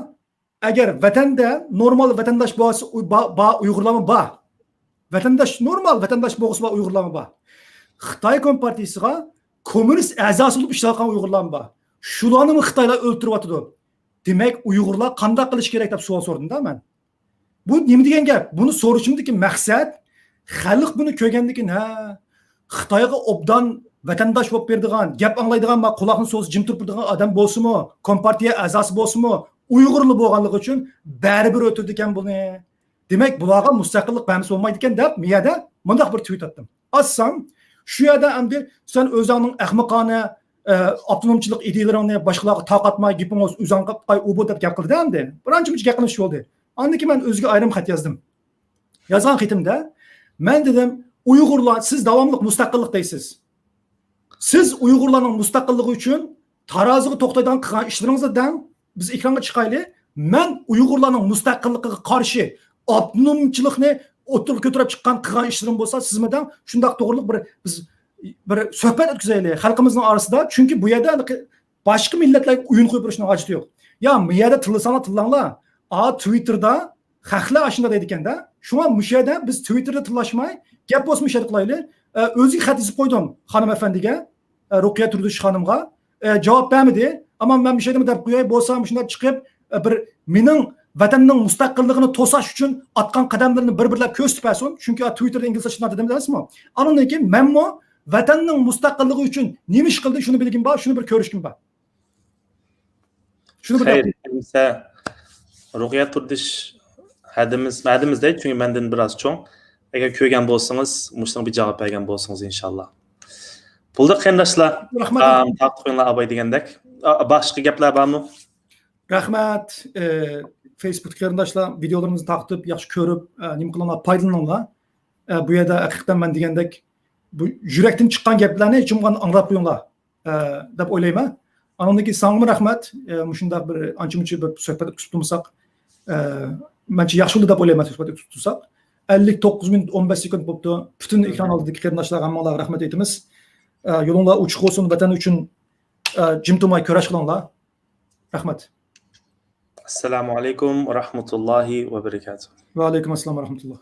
ئەگەر ۋەتەندە نورمال ۋەتەنداش بولسا، ئۇ-، با-، با-، ئۇيغۇرلارمۇ بار. ۋەتەنداش، نورمال ۋەتەنداش بولغۇسى بار ئۇيغۇرلارمۇ بار. خىتاي كومپارتىيىسىغا كوممۇنىست ئەزاسى بولۇپ ئىشلەۋاتقان ئۇيغۇرلارمۇ بار. شۇلارنىمۇ خىتايلار ئۆلتۈرۈۋاتىدۇ. دېمەك، ئۇيغۇرلار قانداق قىلىش كېرەك دەپ سوئال سورىدىم-دە مەن. بۇ نېمە دېگەن گەپ؟ بۇنى سورىشىمدىكى مەقسەت، خەلق بۇنى كۆرگەندىن كېيىن، ھە، خىتايغا ئوبدان ۋەتەنداش بولۇپ بېرىدىغان، گەپ ئاڭلايدىغان، ما قۇلاقنى سوزسا جىم تۇرۇپ تۇرىدىغان ئادەم بولسىمۇ، كومپارتىيە ئەزاسى بولسىمۇ، ئۇيغۇرلا بولغانلىقى ئۈچۈن بەرىبىر ئۆتىدىكەن بۇنى. دېمەك، بۇلارغا مۇستەقىللىق بەرمىسە بولمايدىكەن دەپ، مىيەدە مۇنداق بىر تۋىت ئاتتىم. ئاتسام، شۇ يەردە ئەمدى سەن ئۆزۈڭنىڭ ئەخمىقانە، ئە، ئاپتونومچىلىق ئىدىيەلىرىڭنى باشقىلارغا تارقاتماي، گېپىڭ بولسا ئۆزۈڭ قىلىپ باقاي، ئۇ بۇ دەپ گەپ قىلدى ئەمدى. بىر ئانچە مۇنچە گەپ قىلىش بولدى. ئاندىن كېيىن مەن ئۆزىگە ئايرىم خەت يازدىم. يازغان خېتىمدە مەن دېدىم، ئۇيغۇرلار، سىز داۋاملىق مۇستەقىللىق دەيسىز. سىز ئۇيغۇرلارنىڭ مۇستەقىللىقى ئۈچۈن تارازىغا توختايدىغان قىلغان ئىشلىرىڭىزنى دەڭ، بىز ئېكرانغا چىقايلى. مەن ئۇيغۇرلارنىڭ مۇستەقىللىقىغا قارشى ئاپتونومچىلىقنى ئوتتۇرىغا كۆتۈرۈپ چىققان قىلغان ئىشلىرىم بولسا، سىزمۇ دەڭ، شۇنداق توغرىلىق بىر، بىز بىر سۆھبەت ئۆتكۈزەيلى خەلقىمىزنىڭ ئارىسىدا. چۈنكى بۇ يەردە باشقا مىللەتلەرگە ئويۇن قويۇپ بېرىشنىڭ ھاجىتى يوق. يا، بۇ يەردە تىللىساڭلار تىللاڭلار. ئا، تۋىتتېردا خەقلەر ئاشۇنداق دەيدىكەن-دە. شۇڭا مۇشۇ يەردە بىز تۋىتتېردا تىللاشماي، گەپ بولسا مۇشۇ يەردە قىلايلى. ئە، ئۆزىگە خەت يېزىپ قويدۇم خانىم ئەپەندىگە، ئە، رۇقىيە تۇردۇش خانىمغا. ئە، جاۋاب بەرمىدى. ئەمما مەن مۇشۇ يەردىمۇ دەپ قوياي، بولسا مۇشۇنداق چىقىپ، ئە، بىر مېنىڭ ۋەتەننىڭ مۇستەقىللىقىنى توساش ئۈچۈن ئاتقان قەدەملىرىنى بىر-بىرلەپ كۆرسىتىپ بەرسۇن. چۈنكى، ئە، تۋىتتېردا ئىنگلىزچە چاتاق ئادەم ئەمەسمۇ. ئانىڭدىن كېيىن مەنمۇ ۋەتەننىڭ مۇستەقىللىقى ئۈچۈن نېمە ئىش قىلدى، شۇنى بىلگۈم بار، شۇنى بىر كۆرۈشكۈم بار. شۇنى بىر خەير، دەپ ئەمىسە رۇقىيە تۇردۇش ھەدىمىز، ھەدىمىز دەيدۇ، چۈنكى مەندىن بىراز چوڭ. ئەگەر كۆرگەن بولسىڭىز، مۇشۇنىڭغا بىر جاۋاب بەرگەن بولسىڭىز، ئىنشاللا. بولدى، قېرىنداشلار. رەھمەت. ئام، تارتىپ قويۇڭلار، ئاباي دېگەندەك. ئا، باشقا گەپلەر بارمۇ؟ رەھمەت. ئە، فېيسبۇكتىكى قېرىنداشلار، ۋىدېئولىرىمىزنى تارقىتىپ، ياخشى كۆرۈپ، ئە، نېمە قىلىڭلار، پايدىلىنىڭلار. ئە، بۇ يەردە ھەقىقەتەن مەن دېگەندەك، بۇ يۈرەكتىن چىققان گەپلەرنى ھېچكىمگە ئاڭلاتمايدۇ. ئە، دەپ ئويلايمەن. ئانىڭدىن كېيىن ساڭىمۇ رەھمەت. ئە، مۇشۇنداق بىر ئانچە-مۇنچە بىر سۆھبەت ئۆتكۈزۈپ تۇرمىساق، ئە، مەنچە ياخشى بولدى دەپ ئويلايمەن سۆھبەت ئۆتكۈزۈپ تۇرساق. ئەللىك توققۇز مىنۇت ئون بەش سېكۇنت بوپتۇ. پۈتۈن ئېكران ئالدىدىكى قېرىنداشلارغا ھەممىڭلارغا رەھمەت ئېيتىمىز. ئە، يولۇڭلار ئوچۇق بولسۇن، ۋەتەن ئۈچۈن، ئە، جىم تۇرماي كۈرەش قىلىڭلار. رەھمەت. ئەسسالامۇ ئەلەيكۇم ۋە رەھمەتۇللاھى ۋە بەرىكاتۇھ. ۋە ئەلەيكۇم ئەسسالام ۋە رەھمەتۇللاھ.